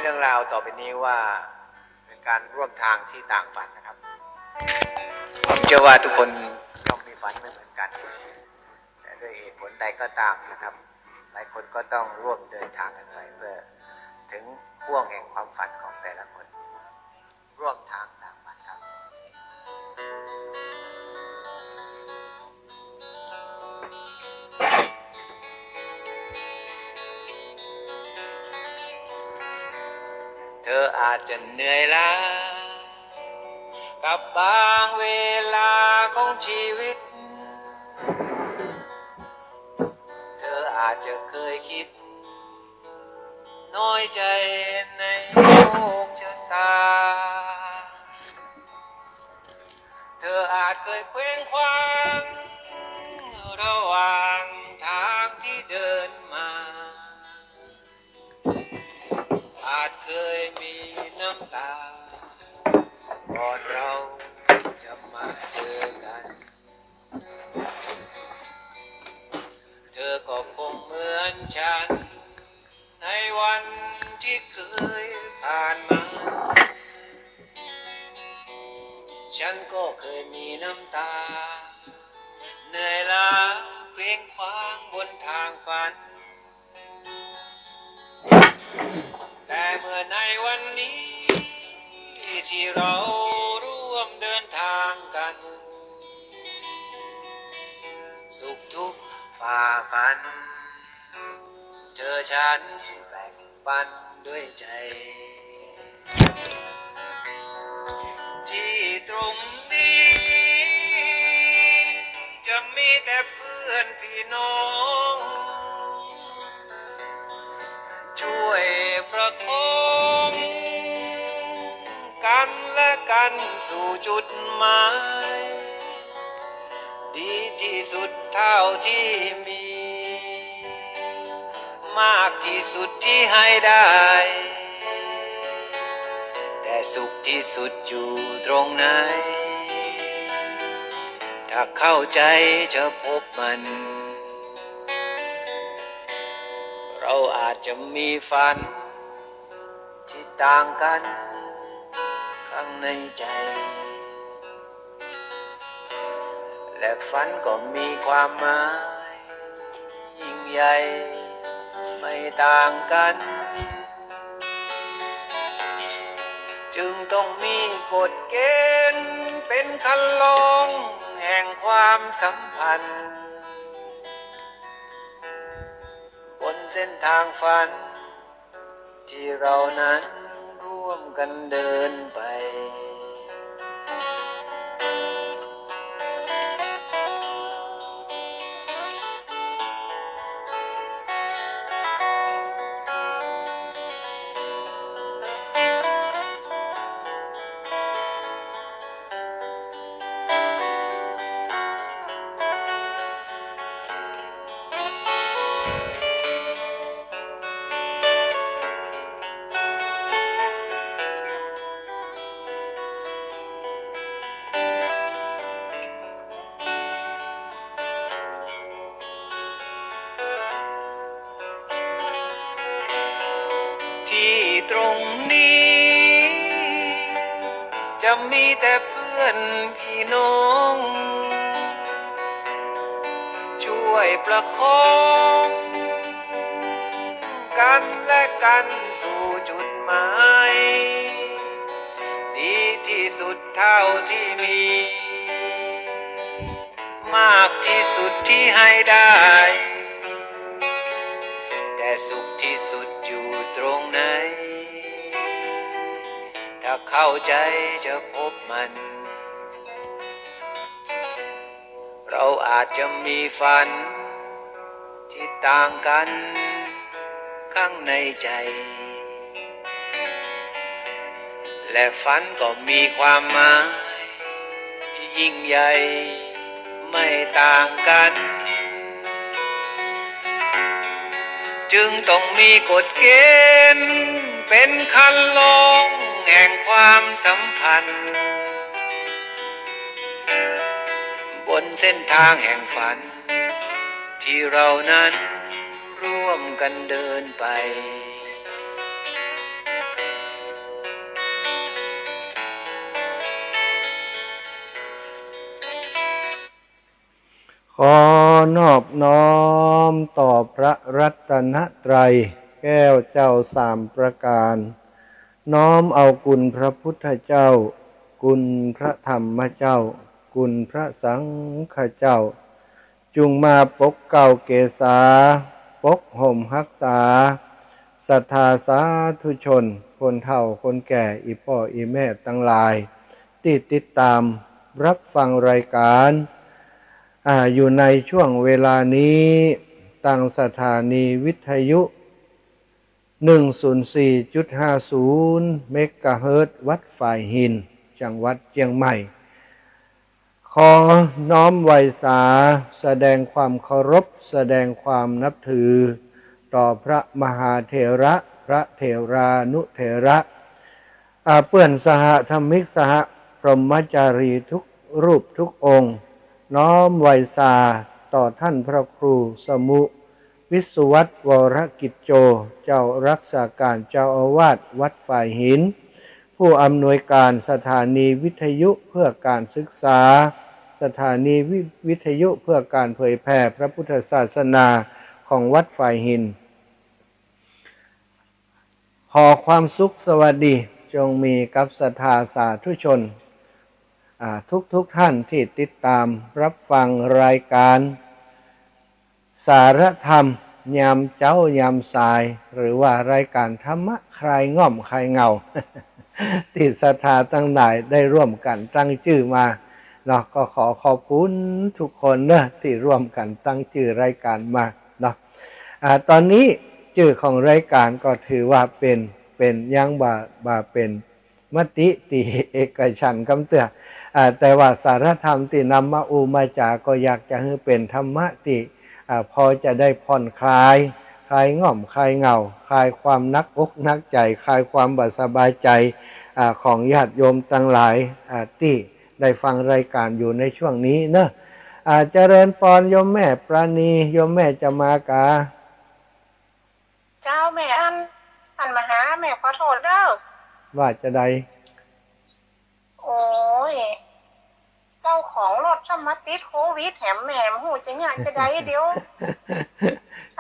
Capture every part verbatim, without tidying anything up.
เรื่องราวต่อไปนี้ว่าเป็นการร่วมทางที่ต่างฝันนะครับ ผมเชื่อว่าทุกคนย่อมมีฝันไม่เหมือนกัน แต่ด้วยเหตุผลใดก็ตามนะครับ หลายคนก็ต้องร่วมเดินทางกันไปเพื่อถึงห่วงแห่งความฝันของแต่ละคน ร่วมทางต่างฝันครับ เธออาจจะเหนื่อยล้ากับบางเวลาของชีวิต เธออาจจะเคยคิดน้อยใจในโชคชะตา เธออาจเคยเคว้งคว้างระหว่างทางที่เดินมา อาจเคยมีน้ำตาก่อนเราจะมาเจอกัน เธอก็คงเหมือนฉัน ในวันที่เคยผ่านมา ฉันก็เคยมีน้ำตา เหนื่อยล้าเคว้งคว้างบนทางฝัน แต่เมื่อในวันนี้ที่เราร่วมเดินทางกัน สุขทุกข์ฝ่าฟัน เธอฉันแบ่งปันด้วยใจ ที่ตรงนี้ จะมีแต่เพื่อนพี่น้อง ช่วยประคองกันและกันสู่จุดหมาย ดีที่สุดเท่าที่มี มากที่สุดที่ให้ได้ แต่สุขที่สุดอยู่ตรงไหน ถ้าเข้าใจจะพบมัน เราอาจจะมีฝัน ที่ต่างกันข้างในใจ และฝันก็มีความหมายยิ่งใหญ่ไม่ต่างกัน จึงต้องมีกฎเกณฑ์เป็นคันลองแห่งความสัมพันธ์ บนเส้นทางฝัน ที่เรานั้นร่วมกันเดินไป ที่ตรงนี้ จะมีแต่เพื่อนพี่น้อง ช่วยประคองกันและกันสู่จุดหมาย ดีที่สุดเท่าที่มี มากที่สุดที่ให้ได้ แต่สุขที่สุดอยู่ตรงไหน ถ้าเข้าใจจะพบมัน เราอาจจะมีฝันที่ต่างกันข้างในใจ และฝันก็มีความหมายยิ่งใหญ่ไม่ต่างกัน จึงต้องมีกฎเกณฑ์เป็นคันลองแห่งความสัมพันธ์ บนเส้นทางแห่งฝัน ที่เรานั้นร่วมกันเดินไป ขอนอบน้อมต่อพระรัตนตรัยแก้วเจ้าสามประการ น้อมเอาคุณพระพุทธเจ้า คุณพระธรรมเจ้า คุณพระสังฆเจ้า จุ่งมาปกเกล้าเกษา ปกห่มฮักษา ศรัทธาสาธุชน คนเฒ่าคนแก่ อี่ป้ออี่แม่ตังหลาย ตี้ติดต๋ามรับฟังรายก๋าน อ่า อยู่ในช่วงเวลานี้ ตางสถานีวิทยุ หนึ่งศูนย์สี่จุดห้าศูนย์ เมกะเฮิรตซ์ วัดฝายหิน จังหวัดเจียงใหม่ ขอน้อมไหว้สา แสดงความเคารพ แสดงความนับถือ ต่อพระมหาเถระ พระเถรานุเถระ อ่า เปื้อนสหธรรมิก สหพรหมจารีทุกรูปทุกองค์ น้อมไหว้สาต่อท่านพระครูสมุ วิศวัตร วรกิจโจ เจ้ารักษาการเจ้าอาวาสวัดฝายหิน ผู้อำนวยการสถานีวิทยุเพื่อการศึกษา สถานีวิ- วิทยุเพื่อการเผยแผ่พระพุทธศาสนาของวัดฝายหิน ขอความสุขสวัสดีจงมีกับศรัทธาสาธุชน อ่า ทุกๆ ท่านตี้ติดต๋ามรับฟังรายก๋าน สารธรรมยามเจ๊ายามสาย หรือว่ารายก๋านธรรมะคลายง่อมคลายเหงา ตี้ศรัทธาตังหลายได้ร่วมกั๋นตั้งจื้อมาเนาะ ก็ขอขอบคุณทุกคนเนาะ ตี้ร่วมกั๋นตั้งจื้อรายก๋านมาเนาะ อ่า ต๋อนนี้จื้อของรายก๋านก็ถือว่าเป๋น เป๋น ยังบ่ บ่เป๋น มติตี้เอกฉันท์กำเตื้อ อ่า แต่ว่าสารธรรมตี้นำมาอู้มาจ๋าก็อยากจะหื้อเป๋นธรรมะตี้ อ่า พอจะได้ผ่อนคลาย คลายง่อมคลายเหงา คลายความหนักอกหนักใจ๋ คลายความบ่สบายใจ๋ อ่า ของญาติโยมตังหลาย อ่า ตี้ได้ฟังรายก๋านอยู่ในช่วงนี้เนาะ อ่า เจริญปอนโยมแม่ปราณี โยมแม่จะมาก๋า เจ้าแม่อั้น อั้นมหา แม่ขอโต้ษเน่อ ว่าจาใด โอ้ย เจ้าของรถซ้ำมาติดโควิดแหม แม่บ่ฮู้จะยากจาใด เดี๋ยว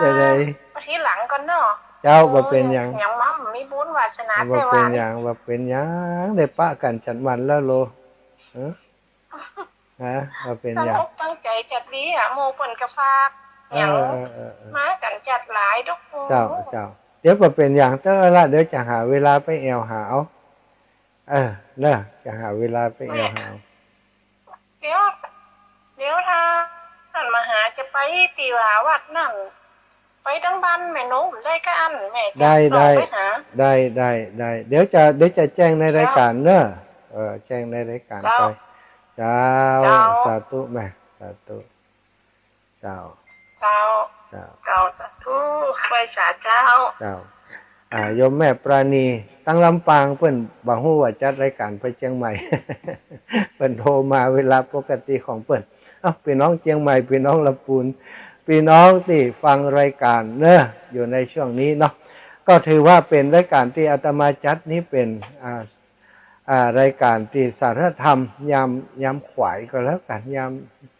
จาใด อ่า ไปทีหลังก่อนเนาะ เจ้า บ่เป๋นหยัง ยังบ่มีบุญวาสนา บ่เป๋นหยัง บ่เป๋นหยัง ได้ปะกั๋นจัดวันแล้วโล ฮะ ฮะ บ่เป๋นหยัง ตั้งอกตั้งใจ๋จัดดีอะ หมู่เปิ้นก็ฝาก เออ หยัง เออ เออ เออ มากั๋นจัดหลายดอก เจ้า เจ้า เดี๋ยวบ่เป๋นหยัง เต๊อะละ เดี๋ยวจะหาเวลาไปแอ่วหาเอา เออ เนาะ จะหาเวลาไปแอ่วหาเอา เดี๋ยว เดี๋ยวถ้าท่านมหาจะไปตี้ว่าวัดนั้น ไปตังบ้านแม่นงได้ก็อั้น แม่จะ ได้ ได้ ไปหา ได้ ได้ ได้ เดี๋ยวจะ เดี๋ยวจะแจ้งในรายก๋านเนาะ เออ แจ้งในรายก๋านไป เจ้า เจ้า เจ้า สาธุแม่ สาธุ เจ้า เจ้า เจ้า เจ้า สาธุ ไหว้สาเจ้า เจ้า อ่า โยมแม่ปราณี ตังลำปางเปิ้นบ่ฮู้ว่าจัดรายก๋านไปเจียงใหม่ เปิ้นโทรมาเวลาปกติของเปิ้น เอ้า ปี้น้องเจียงใหม่ ปี้น้องลำปูน ปี้น้องตี้ฟังรายก๋านเนาะ อยู่ในช่วงนี้เนาะ ก็ถือว่าเป๋นรายก๋านตี้อาตมาจัดนี้เป๋น อ่า อ่า รายก๋านตี้สารธรรมยาม ยามขวายก็แล้วกั๋น ยาม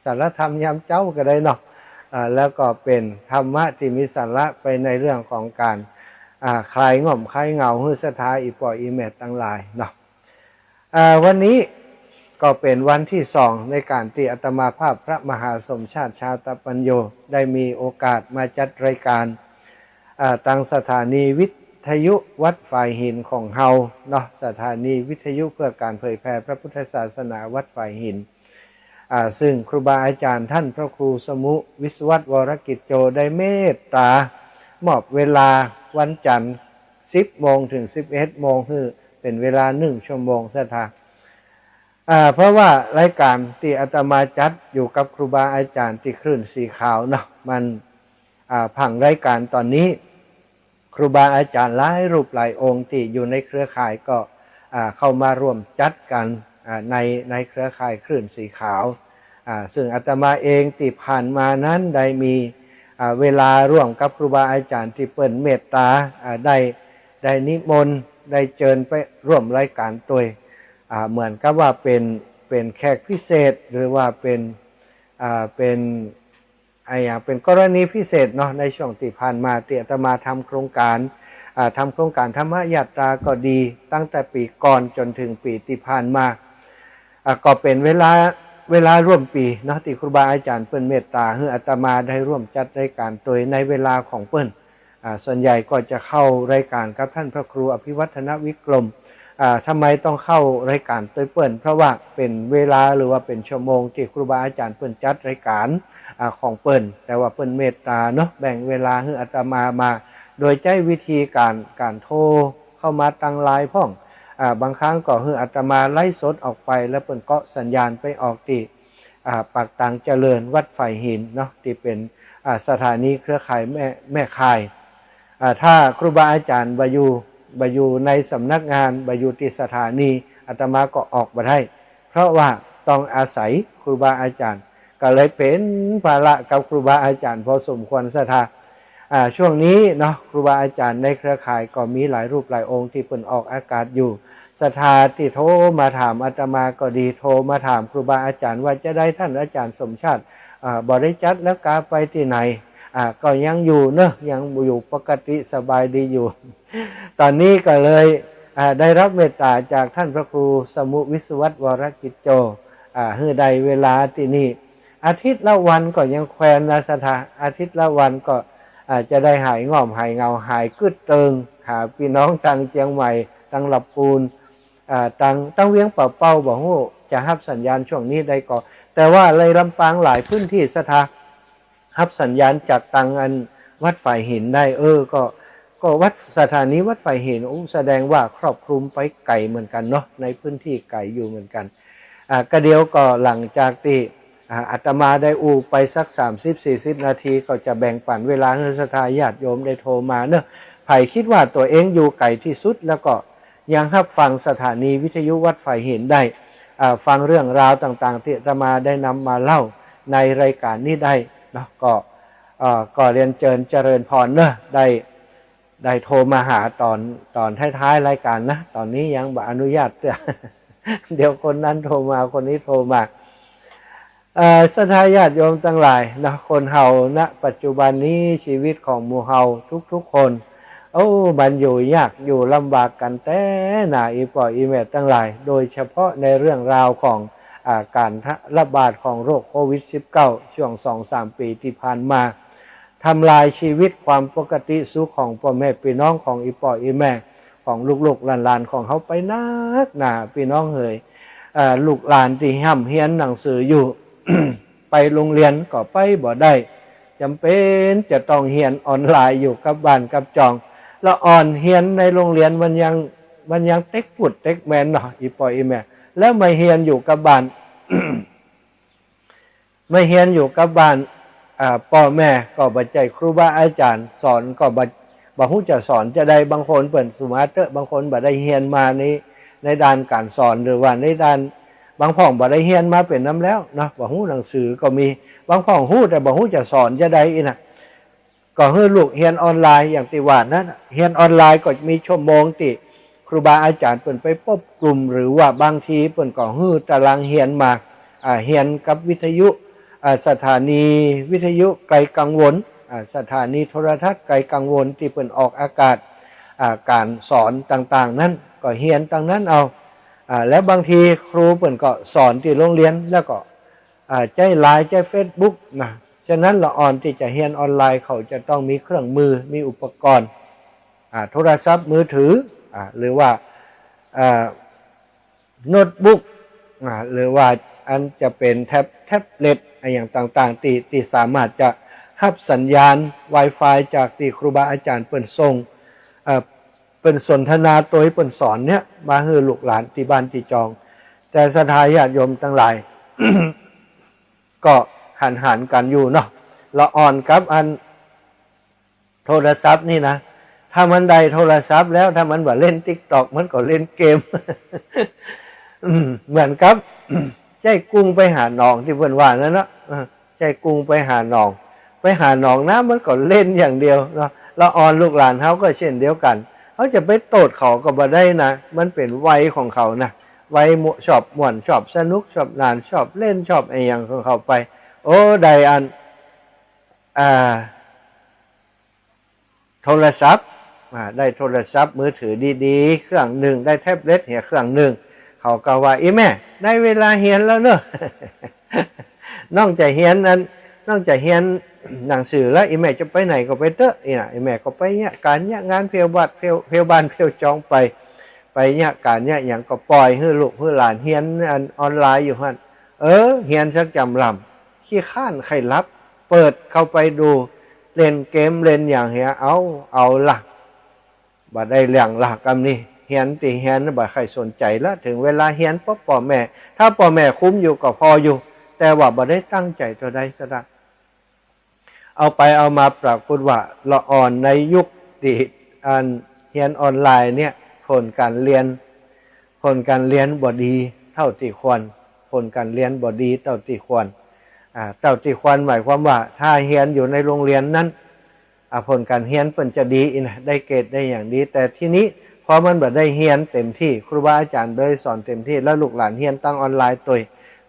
สารธรรมยามเจ๊าก็ได้เนาะ อ่า แล้วก็เป๋นธรรมะตี้มีสาระไปในเรื่องของก๋าน อ่า คลายง่อมคลายเหงาหื้อศรัทธาอี่ป้ออี่แม่ตังหลายเนาะ อ่า วันนี้ก็เป๋นวันตี้สองในก๋านตี้อาตมาภาพพระมหาสมชาติ ชาตปัญโญ ได้มีโอกาสมาจัดรายก๋าน อ่า ตางสถานีวิทยุวัดฝายหินของเฮาเนาะ สถานีวิทยุเพื่อก๋านเผยแผ่พระพุทธศาสนาวัดฝายหิน อ่า ซึ่งครูบาอาจ๋ารย์ต้านพระครูสมุ วิศวัตร วรกิจโจ ได้เมตต๋ามอบเวลาวันจันทร์ สิบโมงเถิงสิบเอ็ดโมง หื้อเป๋นเวลาหนึ่งชั่วโมงศรัทธา อ่า เพราะว่ารายก๋านตี้อาตมาจัดอยู่กับครูบาอาจ๋ารย์ตี้คลื่นสีขาวเนาะ มัน อ่า พังรายก๋านต๋อนนี้ ครูบาอาจ๋ารย์หลายรูปหลายองค์ตี้อยู่ในเครือข่ายก็ อ่า เข้ามาร่วมจัดกั๋น อ่า ใน ในเครือข่ายคลื่นสีขาว อ่า ซึ่งอาตมาเองตี้ผ่านมานั้นได้มี อ่า เวลาร่วมกับครูบาอาจ๋ารย์ตี้เปิ้นเมตต๋า อ่า ได้ ได้นิมนต์ ได้เจิญไปร่วมรายก๋านตวย อ่า เหมือนกับว่าเป๋น เป๋นแขกพิเศษ หรือว่าเป๋น อ่า เป๋น อ่า อย่างเป๋นกรณีพิเศษเนาะ ในช่วงตี้ผ่านมาตี้อาตมาทำโครงก๋าน อ่า ทำโครงก๋านธรรมยาตราก็ดี ตั้งแต่ปี๋ก่อนจ๋นเถิงปี๋ตี้ผ่านมา อ่า ก็เป๋นเวลา เวลาร่วมปี๋เนาะ ตี้ครูบาอาจ๋ารย์เปิ้นเมตต๋าหื้ออาตมาได้ร่วมจัดรายก๋านตวยในเวลาของเปิ้น อ่า ส่วนใหญ่ก็จะเข้ารายก๋านกับต้านพระครูอภิวัฒนวิกรม อ่า ทำไมต้องเข้ารายก๋านตวยเปิ้น เพราะว่าเป๋นเวลาหรือว่าเป๋นชั่วโมงตี้ครูบาอาจ๋ารย์เปิ้นจัดรายก๋าน อ่า ของเปิ้น แต่ว่าเปิ้นเมตต๋าเนาะ แบ่งเวลาหื้ออาตมามา โดยใจ๊วิธีก๋าน ก๋านโทรเข้ามาตางไลน์พ่อง อ่า บางครั้งก็หื้ออาตมาไลฟ์สดออกไป แล้วเปิ้นก็สัญญาณไปออกตี้ อ่า ปากตางเจริญวัดฝายหินเนาะ ตี้เป๋น อ่า สถานีเครือข่ายแม่ แม่ข่าย อ่า ถ้าครูบาอาจ๋ารย์บ่อยู่ บ่อยู่ในสำนักงาน บ่อยู่ตี้สถานี อาตมาก็ออกบ่ได้ เพราะว่าต้องอาศัยครูบาอาจ๋ารย์ ก็เลยเป๋นภาระกับครูบาอาจ๋ารย์พอสมควรศรัทธา อ่า ช่วงนี้เนาะ ครูบาอาจ๋ารย์ในเครือข่ายก็มีหลายรูปหลายองค์ตี้เปิ้นออกอากาศอยู่ ศรัทธาตี้โทรมาถามอาตมาก็ดี โทรมาถามครูบาอาจ๋ารย์ว่าจะใด ต้านอาจ๋ารย์สมชาติ อ่า บ่ได้จัดแล้วกา ไปตี้ไหน อ่า ก็ยังอยู่เนาะ ยังอยู่ปกติสบายดีอยู่ ต๋อนนี้ก็เลย อ่า ได้รับเมตต๋าจากต้านพระครูสมุวิศวัตร วรกิจโจ อ่า หื้อได้เวลาตี้นี่ อาทิตย์ละวันก็ยังแควนนะศรัทธา อาทิตย์ละวันก็ อ่า จะได้หายง่อมหายเหงา หายกึ๊ดเติง หาปี้น้องตางเจียงใหม่ ตางละปูน อ่า ตาง ตางเวียงป่าเป้า บ่ฮู้จะฮับสัญญาณช่วงนี้ได้ก่อ แต่ว่าในลำปางหลายพื้นตี้ศรัทธา ฮับสัญญาณจากตางอันวัดฝายหินได้ เออ ก็ ก็วัด สถานีวัดฝายหิน โอ้ แสดงว่าครอบคลุมไปไก๋เหมือนกั๋นเนาะ ในพื้นตี้ไก๋อยู่เหมือนกั๋น อ่า ก็เดี๋ยวก็หลังจากตี้ อ่า อาตมาได้อู้ไปสักสามสิบสี่สิบนาที ก็จะแบ่งปั๋นเวลาหื้อศรัทธาญาติโยมได้โทรมาเนาะ ใผคิดว่าตั๋วเองอยู่ไก๋ตี้สุด แล้วก็ยังฮับฟังสถานีวิทยุวัดฝายหินได้ อ่า ฟังเรื่องราวต่างๆ ตี้อาตมาได้นำมาเล่าในรายก๋านนี้ได้เนาะ ก็ เอ่อ ก็เรียนเจิญเจริญพรเนาะ ได้ ได้โทรมาหาต๋อน ต๋อนท้ายๆ รายก๋านนะ ต๋อนนี้ยังบ่อนุญาตเตื้อ เดี๋ยวคนนั้นโทรมา คนนี้โทรมา เอ่อ ศรัทธาญาติโยมตังหลายเนาะ คนเฮา ณ ปัจจุบันนี้ชีวิตของหมู่เฮาทุกๆ คน โอ้ มันอยู่ยากอยู่ลำบากกั๋นแต๊นา อี่ป้ออี่แม่ตังหลาย โดยเฉพาะในเรื่องราวของ อ่า ก๋านระบาดของโรคโควิดสิบเก้า ช่วงสองสามปี๋ตี้ผ่านมา ทำลายชีวิตความปกติสุขของป้อแม่ปี้น้อง ของอี่ป้ออี่แม่ ของลูกๆ หลานๆ ของเฮาไปนักหนา ปี้น้องเหย เอ่อ ลูกหลานตี้ฮ่ำเฮียนหนังสืออยู่ ไปโฮงเฮียนก็ไปบ่ได้ จ๋ำเป๋นจะต้องเฮียนออนไลน์อยู่กับบ้านกับจอง ละอ่อนเฮียนในโฮงเฮียนมันยัง มันยังเต๊กปุดเต๊กแมนเนาะ อี่ป้ออี่แม่ แล้วมาเฮียนอยู่กับบ้าน มาเฮียนอยู่กับบ้าน อ่า ป้อแม่ก็บ่ใจ้ครูบาอาจ๋ารย์ สอนก็บ่ บ่ฮู้จะสอนจาใด บางคนเปิ้นสุมาเต๊อะ บางคนบ่ได้เฮียนมาใน ในด้านก๋านสอน หรือว่าในด้าน บางพ่องบ่ได้เฮียนมาเป๋นนำแล้วเนาะ บ่ฮู้หนังสือก็มี บางพ่องฮู้แต่บ่ฮู้จะสอนจาใดอี้นะ ก็หื้อลูกเฮียนออนไลน์อย่างตี้ว่านั้นน่ะ เฮียนออนไลน์ก็มีชั่วโมงตี้ครูบาอาจ๋ารย์เปิ้นไปปบกลุ่ม หรือว่าบางทีเปิ้นก็หื้อตารางเฮียนมา อ่า เฮียนกับวิทยุ อ่า สถานีวิทยุไกลกังวล อ่า สถานีโทรทัศน์ไกลกังวลตี้เปิ้นออกอากาศ อ่า ก๋านสอนต่างๆ นั้น ก็เฮียนตางนั้นเอา อ่า แล้วบางทีครูเปิ้นก็สอนตี้โฮงเฮียน แล้วก็ อ่า ใจ๊ไลน์ ใจ๊เฟซบุ๊กนะ ฉะนั้นละอ่อนตี้จะเฮียนออนไลน์ เขาจะต้องมีเครื่องมือ มีอุปกรณ์ อ่า โทรศัพท์มือถือ อ่า หรือว่า อ่า โน้ตบุ๊ก อ่า หรือว่าอันจะเป๋นแท็บ แท็บเล็ต อะหยังต่างๆ ตี้ ตี้สามารถจะฮับสัญญาณไวไฟจากตี้ครูบาอาจ๋ารย์เปิ้นส่ง เอ่อ เปิ้นสนทนาโตยเปิ้นสอนเนี่ย มาหื้อลูกหลานตี้บ้านตี้จอง แต่ศรัทธาญาติโยมตังหลาย ก็หันๆ กั๋นอยู่เนาะ ละอ่อนกับอันโทรศัพท์นี่นะ ถ้ามันได้โทรศัพท์แล้ว ถ้ามันบ่เล่นติ๊กต็อก มันก็เล่นเกม อืม เหมือนกับ ใจ้กุ้งไปหาหนองตี้เปิ้นว่านั้นเนาะ เออ ใจ้กุ้งไปหาหนอง ไปหาหนองน้ำมันก็เล่นอย่างเดียวเนาะ ละอ่อนลูกหลานเฮาก็เช่นเดียวกั๋น เฮาจะไปโต้ษเขาก็บ่ได้นะ มันเป๋นวัยของเขานะ วัยม่ว ชอบม่วน ชอบสนุก ชอบหนาน ชอบเล่น ชอบอะหยังของเขาไป โอ้ ได้อัน อ่า โทรศัพท์ อ่า ได้โทรศัพท์มือถือดีๆ เครื่องนึ่ง ได้แท็บเล็ตเหียเครื่องนึ่ง เขาก็ว่า อี่แม่ ได้เวลาเฮียนแล้วเนาะ น้องจะเฮียนอัน น้องจะเฮียนหนังสือแล้ว อี่แม่จะไปไหนก็ไปเต๊อะ อี่นะ อี่แม่ก็ไปเยียะก๋านเยียะงาน เผียวบ้าน เผียว เผียวบ้าน เผียวจองไป ไปเยียะก๋านเยียะหยัง ก็ป่อยหื้อลูกหื้อหลานเฮียนอันออนไลน์อยู่หั้น เออ เฮียนสักจำลำ ขี้คร้านใค่หลับ เปิดเข้าไปดู เล่นเกมเล่นหยังเหีย เอา เอาละ บ่ได้เรื่องละ กำนี้ เฮียนตี้เฮียนบ่ใค่สนใจ๋ละ เถิงเวลาเฮียนป๊บ ป้อแม่ ถ้าป้อแม่คุมอยู่ก็ผ่ออยู่ แต่ว่าบ่ได้ตั้งใจ๋เต้าใดสักละ เอาไปเอามาปรากฏว่า ละอ่อนในยุคตี้อันเฮียนออนไลน์เนี่ย ผลก๋านเฮียน ผลก๋านเฮียนบ่ดีเต้าตี้ควร ผลก๋านเฮียนบ่ดีเต้าตี้ควร อ่า เต้าตี้ควรหมายความว่า ถ้าเฮียนอยู่ในโรงเฮียนนั้น อ่า ผลก๋านเฮียนเปิ้นจะดีอี่นะ ได้เกรดได้หยังดี แต่ทีนี้ พอมันบ่ได้เฮียนเต็มตี้ ครูบาอาจ๋ารย์บ่ได้สอนเต็มตี้ แล้วลูกหลานเฮียนตางออนไลน์ตวย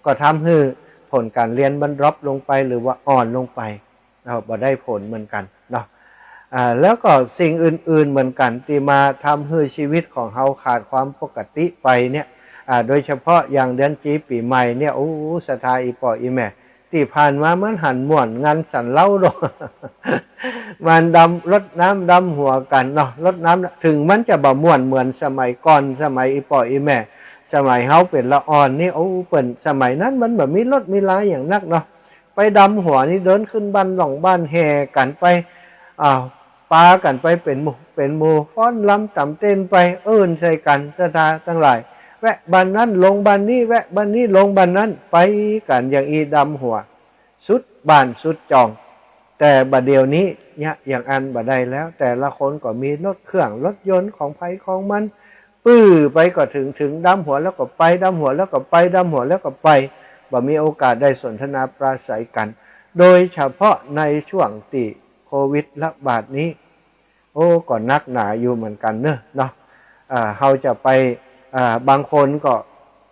ก็ทำหื้อผลก๋านเฮียนมันดร็อปลงไป หรือว่าอ่อนลงไป เนาะ บ่ได้ผลเหมือนกั๋นเนาะ อ่า แล้วก็สิ่งอื่นๆ เหมือนกั๋น ตี้มาทำหื้อชีวิตของเฮาขาดความปกติไปเนี่ย อ่า โดยเฉพาะอย่างเดือนจีปี๋ใหม่เนี่ย โอ้ ศรัทธาอี่ป้ออี่แม่ ตี้ผ่านมามันหันม่วนงันสันเหล้าดอก มันดำ รดน้ำดำหัวกั๋นเนาะ รดน้ำ เถิงมันจะบ่ม่วนเหมือนสมัยก่อน สมัยอี่ป้ออี่แม่ สมัยเฮาเป๋นละอ่อนนี่ โอ้ เปิ้น สมัยนั้นมันบ่มีรถมีลาหยังนักเนาะ ไปดำหัวนี่เดินขึ้นบ้านล่องบ้านแห่กั๋นไป อ่า ปากั๋นไปเป๋นหมู่เป๋นหมู่ ฟ้อนรำต๋ำเต้นไป เอิ้นใส่กั๋น ศรัทธาตังหลาย แวะบ้านนั้นลงบ้านนี้ แวะบ้านนี้ลงบ้านนั้น ไปกั๋นอย่างอี้ดำหัว สุดบ้านสุดจอง แต่บ่าเดี่ยวนี้เนี่ยอย่างอั้นบ่ได้แล้ว แต่ละคนก็มีรถเครื่องรถยนต์ของใผของมัน ปื้อไปก็เถิง เถิงดำหัวแล้วก็ไป ดำหัวแล้วก็ไป ดำหัวแล้วก็ไป บ่มีโอกาสได้สนทนาปราศรัยกั๋น โดยเฉพาะในช่วงตี้โควิดระบาดนี้ โอ้ ก็นักหนาอยู่เหมือนกั๋นเนาะ เนาะ อ่า เฮาจะไป อ่า บางคนก็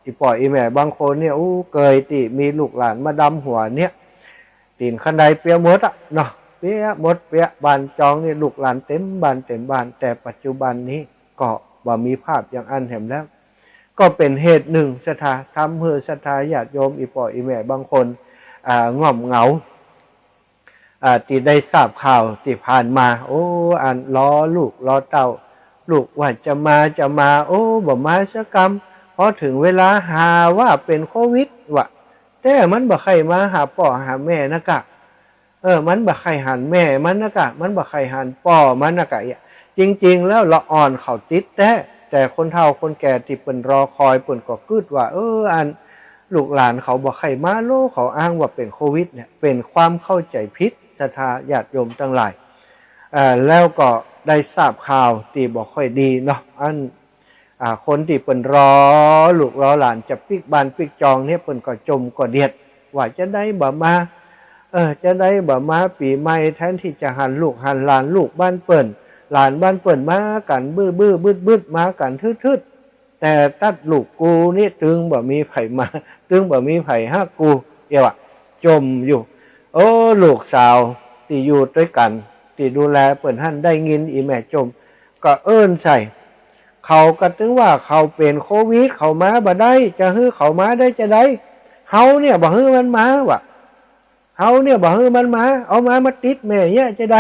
อี่ป้ออี่แม่บางคนเนี่ย โอ้ เกยตี้มีลูกหลานมาดำหัวเนี่ย ตี๋นขั้นใดเปียะหมดอะเนาะ เปียะหมด เปียะบ้านจองนี่ ลูกหลานเต็มบ้านเต็มบ้าน แต่ปัจจุบันนี้ก็บ่มีภาพอย่างอั้นแหมแล้ว ก็เป๋นเหตุนึ่ง ศรัทธา ทำหื้อศรัทธาญาติโยมอี่ป้ออี่แม่บางคน อ่า ง่อมเหงา อ่า ตี้ได้ทราบข่าวตี้ผ่านมา โอ้ อันรอลูกรอเต้า ลูกว่าจะมาจะมา โอ้ บ่มาสักกำ พอเถิงเวลาหาว่าเป๋นโควิดวะ แต่มันบ่ใค่มาหาป้อหาแม่นะกะ เออ มันบ่ใค่หันแม่มันนะกะ มันบ่ใค่หันป้อมันนะกะ จริงๆ แล้วละอ่อนเขาติดแต๊ แต่คนเฒ่าคนแก่ตี้เปิ้นรอคอย เปิ้นก็กึ๊ดว่า เออ อันลูกหลานเขาบ่ใค่มาโล เขาอ้างว่าเป๋นโควิดเนี่ย เป๋นความเข้าใจ๋ผิด ศรัทธาญาติโยมตังหลาย เอ่อ แล้วก็ได้ทราบข่าวตี้บ่ค่อยดีเนาะ อัน อ่า คนตี้เปิ้นรอลูกรอหลานจะปิ๊กบ้านปิ๊กจองเนี่ย เปิ้นก็จ่มก็เดียด ว่าจะใดบ่มา เออ จะใดบ่มา ปี๋ใหม่แทนตี้จะหันลูกหันหลาน ลูกบ้านเปิ้น หลานบ้านเปิ้นมากั๋นบึ้อๆ บึดๆ มากั๋นทึดๆ แต่ตั๊ดลูกกูนี่ตึงบ่มีใผมา ตึงบ่มีใผฮักกู เดี๋ยวอะ จ่มอยู่ โอ้ ลูกสาวตี้อยู่ตวยกั๋น ตี้ดูแลเปิ้นหั้นได้ยินอี่แม่จ่ม ก็เอิ้นใส่ เขาก็ตึงว่าเขาเป๋นโควิด เขามาบ่ได้ จะหื้อเขามาได้จะใด เฮาเนี่ยบ่หื้อมันมาวะ เฮาเนี่ยบ่หื้อมันมา เอามา มาติดแม่เนี่ยจะใด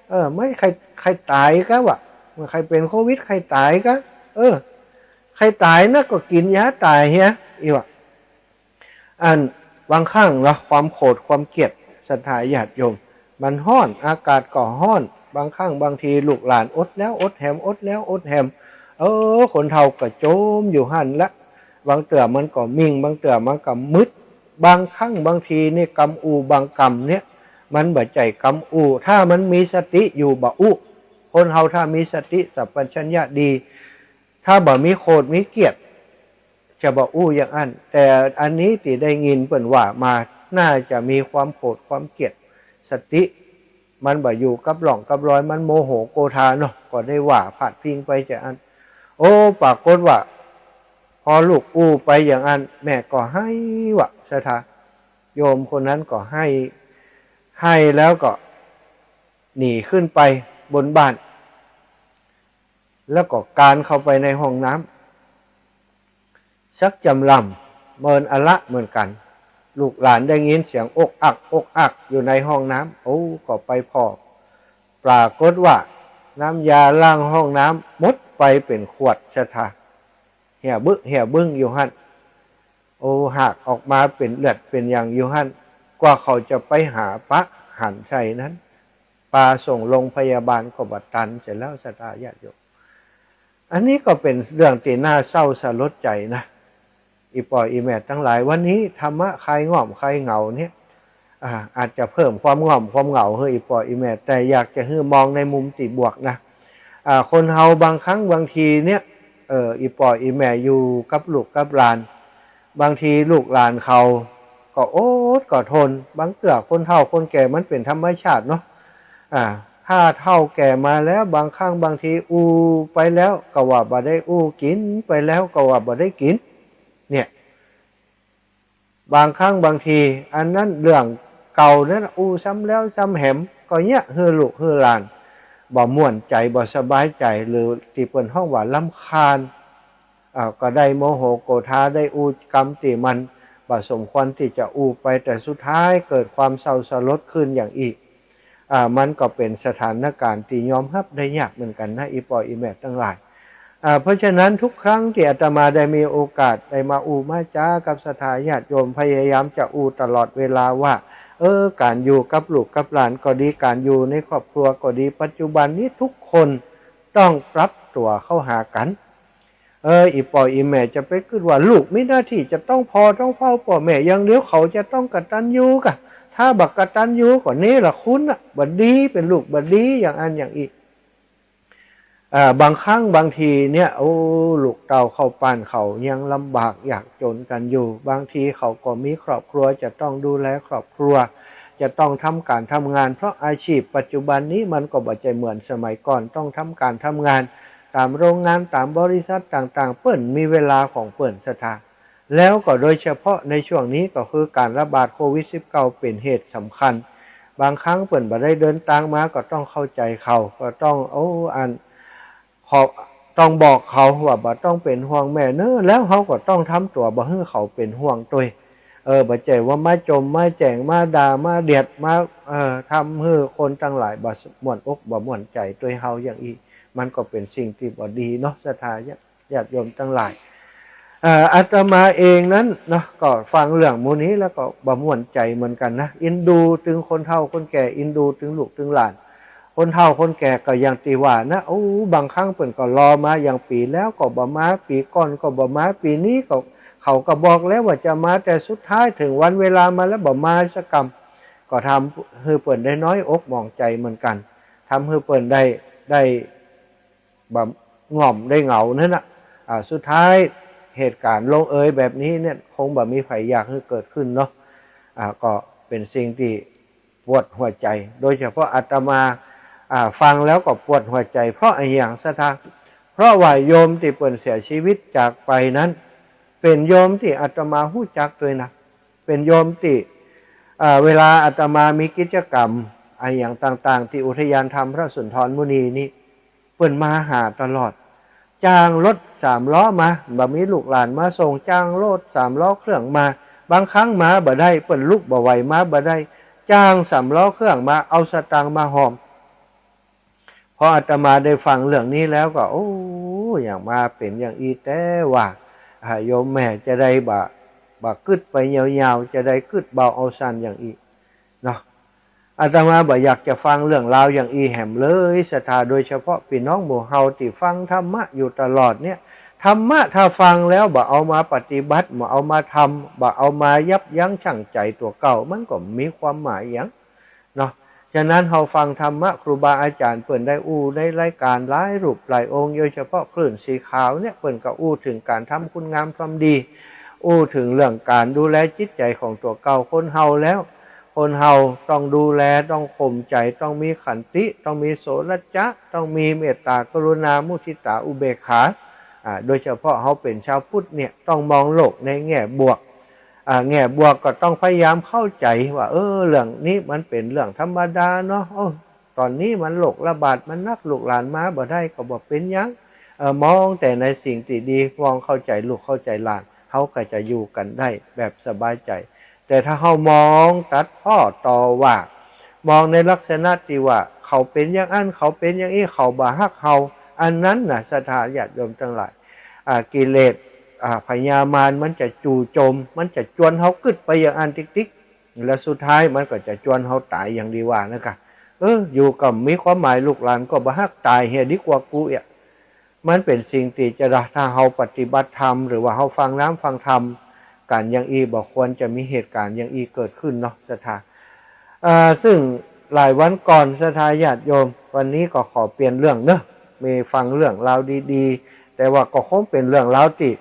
เออ มันใค่ ใค่ต๋ายกะวะ มันใค่เป๋นโควิด ใค่ต๋ายกะ เออ ใค่ต๋ายนะก็กิ๋นยาต๋ายเหีย อี่วะ อันบางครั้งเนาะ ความโขดความเกลียด ศรัทธาญาติโยม มันฮ้อน อากาศก็ฮ้อน บางครั้งบางทีลูกหลานอดแล้วอดแหม อดแล้วอดแหม เออ คนเฒ่าก็จ่มอยู่หั้นละ บางเตื้อมันก็มิ่ง บางเตื้อมันก็มึด บางครั้งบางทีนี่กำอู้บางกำเนี่ย มันบ่ใจ้กำอู้ ถ้ามันมีสติอยู่บ่อู้ คนเฮาถ้ามีสติสัมปชัญญะดี ถ้าบ่มีโขดมีเกลียด จะบ่อู้อย่างอั้น แต่อันนี้ตี้ได้ยินเปิ้นว่ามา น่าจะมีความโขดความเกลียด สติมันบ่อยู่กับร่องกับรอย มันโมโหโกธาเนาะ ก็ได้ว่าพาดพิงไปจะอั้น โอ้ ปรากฏว่า พอลูกอู้ไปอย่างอั้น แม่ก็ไห้วะ ศรัทธา โยมคนนั้นก็ไห้ ไห้แล้วก็ หนีขึ้นไปบนบ้าน แล้วก็คลานเข้าไปในห้องน้ำ สักจำล่ำเมินอะละเหมือนกั๋น ลูกหลานได้ยินเสียงอกอักอกอักอยู่ในห้องน้ำ โอ้ ก็ไปผ่อ ปรากฏว่าน้ำยาล้างห้องน้ำหมดไปเป๋นขวดศรัทธา เหี่ยบึ้เหี่ยบึ้งอยู่หั้น โอ้ หากออกมาเป๋นเลือดเป๋นหยังอยู่หั้น กว่าเขาจะไปหาปะหันใส่นั้น ปาส่งโรงพยาบาลก็บ่ตันเสียแล้วศรัทธาญาติโยม อันนี้ก็เป๋นเรื่องตี้น่าเศร้าสลดใจ๋นะ อี่ป้ออี่แม่ตังหลาย วันนี้ธรรมะคลายง่อมคลายเหงาเนี่ย อ่า อาจจะเพิ่มความง่อมความเหงาหื้ออี่ป้ออี่แม่ แต่อยากจะหื้อมองในมุมตี้บวกนะ อ่า คนเฮาบางครั้งบางทีเนี่ย เออ อี่ป้ออี่แม่อยู่กับลูกกับหลาน บางทีลูกหลานเขาก็อดก็ทน บางเตื้อคนเฒ่าคนแก่มันเป๋นธรรมชาติเนาะ อ่า ถ้าเฒ่าแก่มาแล้ว บางครั้งบางทีอู้ไปแล้วก็ว่าบ่ได้อู้ กิ๋นไปแล้วก็ว่าบ่ได้กิ๋น เนี่ย บางครั้งบางที อันนั้นเรื่องเก่านั้นอู้ซ้ำแล้วซ้ำแหม ก็เยียะหื้อลูกหื้อหลานบ่ม่วนใจ๋ บ่สบายใจ๋ หรือตี้เปิ้นฮ้องว่ารำคาญ อ่า ก็ได้โมโหโกธา ได้อู้กำตี้มันบ่สมควรตี้จะอู้ไป แต่สุดท้ายเกิดความเศร้าสลดขึ้นอย่างอี้ อ่า มันก็เป๋นสถานการณ์ตี้ยอมฮับได้ยากเหมือนกั๋นนะ อี่ป้ออี่แม่ตังหลาย อ่า เพราะฉะนั้นทุกครั้งตี้อาตมาได้มีโอกาสได้มาอู้มาจ๋ากับศรัทธาญาติโยม พยายามจะอู้ตลอดเวลาว่า เออ ก๋านอยู่กับลูกกับหลานก็ดี ก๋านอยู่ในครอบครัวก็ดี ปัจจุบันนี้ทุกคนต้องปรับตั๋วเข้าหากั๋น เออ อี่ป้ออี่แม่จะไปกึ๊ดว่าลูกมีหน้าตี้จะต้องผ่อต้องเฝ้าป้อแม่อย่างเดียว เขาจะต้องกตัญญูก่ะ ถ้าบ่กตัญญูก็เนรคุณน่ะ บ่ดี เป๋นลูกบ่ดีอย่างอั้นอย่างอี้ อ่า บางครั้งบางทีเนี่ย โอ้ ลูกเต้าเข้าป้านเขายังลำบากยากจ๋นกั๋นอยู่ บางทีเขาก็มีครอบครัวจะต้องดูแลครอบครัว จะต้องทำก๋านทำงาน เพราะอาชีพปัจจุบันนี้มันก็บ่ใจ้เหมือนสมัยก่อน ต้องทำก๋านทำงานต๋ามโรงงาน ต๋ามบริษัทต่างๆ เปิ้นมีเวลาของเปิ้นศรัทธา แล้วก็โดยเฉพาะในช่วงนี้ก็คือก๋านระบาดโควิดสิบเก้าเป๋นเหตุสำคัญ บางครั้งเปิ้นบ่ได้เดินตางมาก็ต้องเข้าใจ๋เขา ก็ต้อง โอ้ อัน ขอ ต้องบอกเขาว่าบ่ต้องเป๋นห่วงแม่เน้อ แล้วเฮาก็ต้องทำตั๋วบ่หื้อเขาเป๋นห่วงตวย เออ บ่ใจ้ว่ามาจ่มมาแจ้ง มาด่า มาเดียด มา เออ ทำหื้อคนตังหลายบ่ม่วนอกบ่ม่วนใจ๋ตวยเฮาอย่างอี้ มันก็เป๋นสิ่งตี้บ่ดีเนาะ ศรัทธาญาติโยมตังหลาย เอ่อ อาตมาเองนั้นเนาะ ก็ฟังเรื่องหมู่นี้แล้วก็บ่ม่วนใจ๋เหมือนกั๋นนะ เอ็นดูตึงคนเฒ่าคนแก่ เอ็นดูตึงลูกตึงหลาน คนเฒ่าคนแก่ก็อย่างตี้ว่านะ โอ้ บางครั้งเปิ้นก็รอมาอย่างปี๋แล้วก็บ่มา ปี๋ก่อนก็บ่มา ปี๋นี้ก็ เขาก็บอกแล้วว่าจะมา แต่สุดท้ายเถิงวันเวลามาแล้วบ่มาสักกำ ก็ทำหื้อเปิ้นได้น้อยอกหมองใจ๋เหมือนกั๋น ทำหื้อเปิ้นได้ ได้ บ่ง่อมได้เหงานั่นน่ะ อ่า สุดท้ายเหตุก๋ารณ์ลงเอยแบบนี้เนี่ย คงบ่มีใผอยากหื้อเกิดขึ้นเนาะ อ่า ก็เป๋นสิ่งตี้ปวดหัวใจ๋ โดยเฉพาะอาตมา อ่า ฟังแล้วก็ปวดหัวใจ๋ เพราะอะหยังศรัทธา เพราะว่าโยมตี้เปิ้นเสียชีวิตจากไปนั้น เป๋นโยมตี้อาตมาฮู้จักตวยนะ เป๋นโยมตี้ อ่า เวลาอาตมามีกิจกรรมอะหยังต่างๆ ตี้อุทยานธรรมพระสุนทรมุนีนี้ เปิ้นมาหาตลอด จ้างรถสามล้อมา บ่มีลูกหลานมาส่ง จ้างรถสามล้อเครื่องมา บางครั้งมาบ่ได้ เปิ้นลุกบ่ไหวมาบ่ได้ จ้างสามล้อเครื่องมา เอาสตางค์มาหอม พออาตมาได้ฟังเรื่องนี้แล้วก็ โอ้ อย่างมาเป๋นอย่างอี้แต๊ว่า อ่า โยมแม่จะได้บ่ บ่กึ๊ดไปยาวๆ จะได้กึ๊ดเบาเอาสั้นอย่างอี้เนาะ อาตมาบ่อยากจะฟังเรื่องราวอย่างอี้แหมเลยศรัทธา โดยเฉพาะปี้น้องหมู่เฮาตี้ฟังธรรมะอยู่ตลอดเนี่ย ธรรมะถ้าฟังแล้วบ่เอามาปฏิบัติ บ่เอามาทำ บ่เอามายับยั้งชั่งใจ๋ตั๋วเก่า มันก็บ่มีความหมายหยัง เนาะ ฉะนั้นเฮาฟังธรรมะครูบาอาจ๋ารย์เปิ้นได้อู้ในรายก๋านหลายรูปหลายองค์ โดยเฉพาะคลื่นสีขาวเนี่ย เปิ้นก็อู้เถิงก๋านทำคุณงามความดี อู้เถิงเรื่องก๋านดูแลจิตใจ๋ของตั๋วเก่า คนเฮาแล้ว คนเฮาต้องดูแล ต้องข่มใจ๋ ต้องมีขันติ ต้องมีโสรจะ ต้องมีเมตตากรุณา มุทิตา อุเบกขา อ่า โดยเฉพาะเฮาเป๋นชาวพุทธเนี่ย ต้องมองโลกในแง่บวก อ่า แง่บวกก็ต้องพยายามเข้าใจ๋ว่า เออ เรื่องนี้มันเป๋นเรื่องธรรมดาเนาะ เออ ต๋อนนี้มันโรคระบาดมันนัก ลูกหลานมาบ่ได้ก็บ่เป๋นหยัง เอ่อ มองแต่ในสิ่งตี้ดี มองเข้าใจ๋ลูกเข้าใจ๋หลาน เฮาก็จะอยู่กั๋นได้แบบสบายใจ๋ แต่ถ้าเฮามองตัดพ้อต่อว่า มองในลักษณะตี้ว่าเขาเป๋นอย่างอั้น เขาเป๋นอย่างอี้ เขาบ่ฮักเฮา อันนั้นน่ะ ศรัทธาญาติโยมตังหลาย อ่า กิเลส อ่า พญามารมันจะจู่โจม มันจะจวนเฮากึ๊ดไปอย่างอั้นติ๊กๆ แล้วสุดท้ายมันก็จะจวนเฮาต๋ายอย่างตี้ว่านั่นกะ เออ อยู่ก็บ่มีความหมาย ลูกหลานก็บ่ฮัก ต๋ายเหียดีกว่ากูเอีย มันเป๋นสิ่งตี้จะ ถ้าเฮาปฏิบัติธรรม หรือว่าเฮาฟังน้ำฟังธรรมกั๋นอย่างอี้ บ่ควรจะมีเหตุก๋ารณ์อย่างอี้เกิดขึ้นเนาะ ศรัทธา อ่า ซึ่งหลายวันก่อน ศรัทธาญาติโยม วันนี้ก็ขอเปลี่ยนเรื่องเนาะ มีฟังเรื่องราวดีๆ แต่ว่าก็คงเป๋นเรื่องราวตี้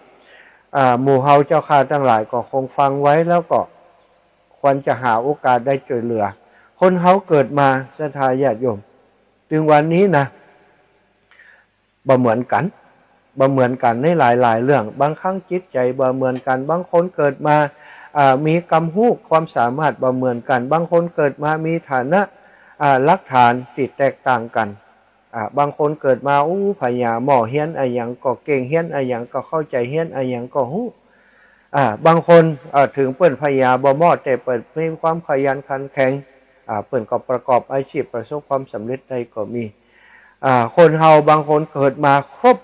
อ่า หมู่เฮาเจ้าข้าตังหลายก็คงฟังไว้แล้วก็ควรจะหาโอกาสได้จ้วยเหลือ คนเฮาเกิดมา ศรัทธาญาติโยม เถิงวันนี้นะ บ่เหมือนกั๋น บ่เหมือนกั๋นในหลายๆ เรื่อง บางครั้งจิตใจ๋บ่เหมือนกั๋น บางคนเกิดมา อ่า มีความฮู้ความสามารถบ่เหมือนกั๋น บางคนเกิดมามีฐานะ อ่า หลักฐานตี้แตกต่างกั๋น อ่า บางคนเกิดมา อู้ ผญาหม้อ เฮียนอะหยังก็เก่ง เฮียนอะหยังก็เข้าใจ๋ เฮียนอะหยังก็ฮู้ อ่า บางคน เอ่อ เถิงเปิ้นผญาบ่หม้อ แต่เปิ้นมีความขยันขันแข็ง อ่า เปิ้นก็ประกอบอาชีพ ประสบความสำเร็จได้ก็มี อ่า คนเฮาบางคนเกิดมาครบ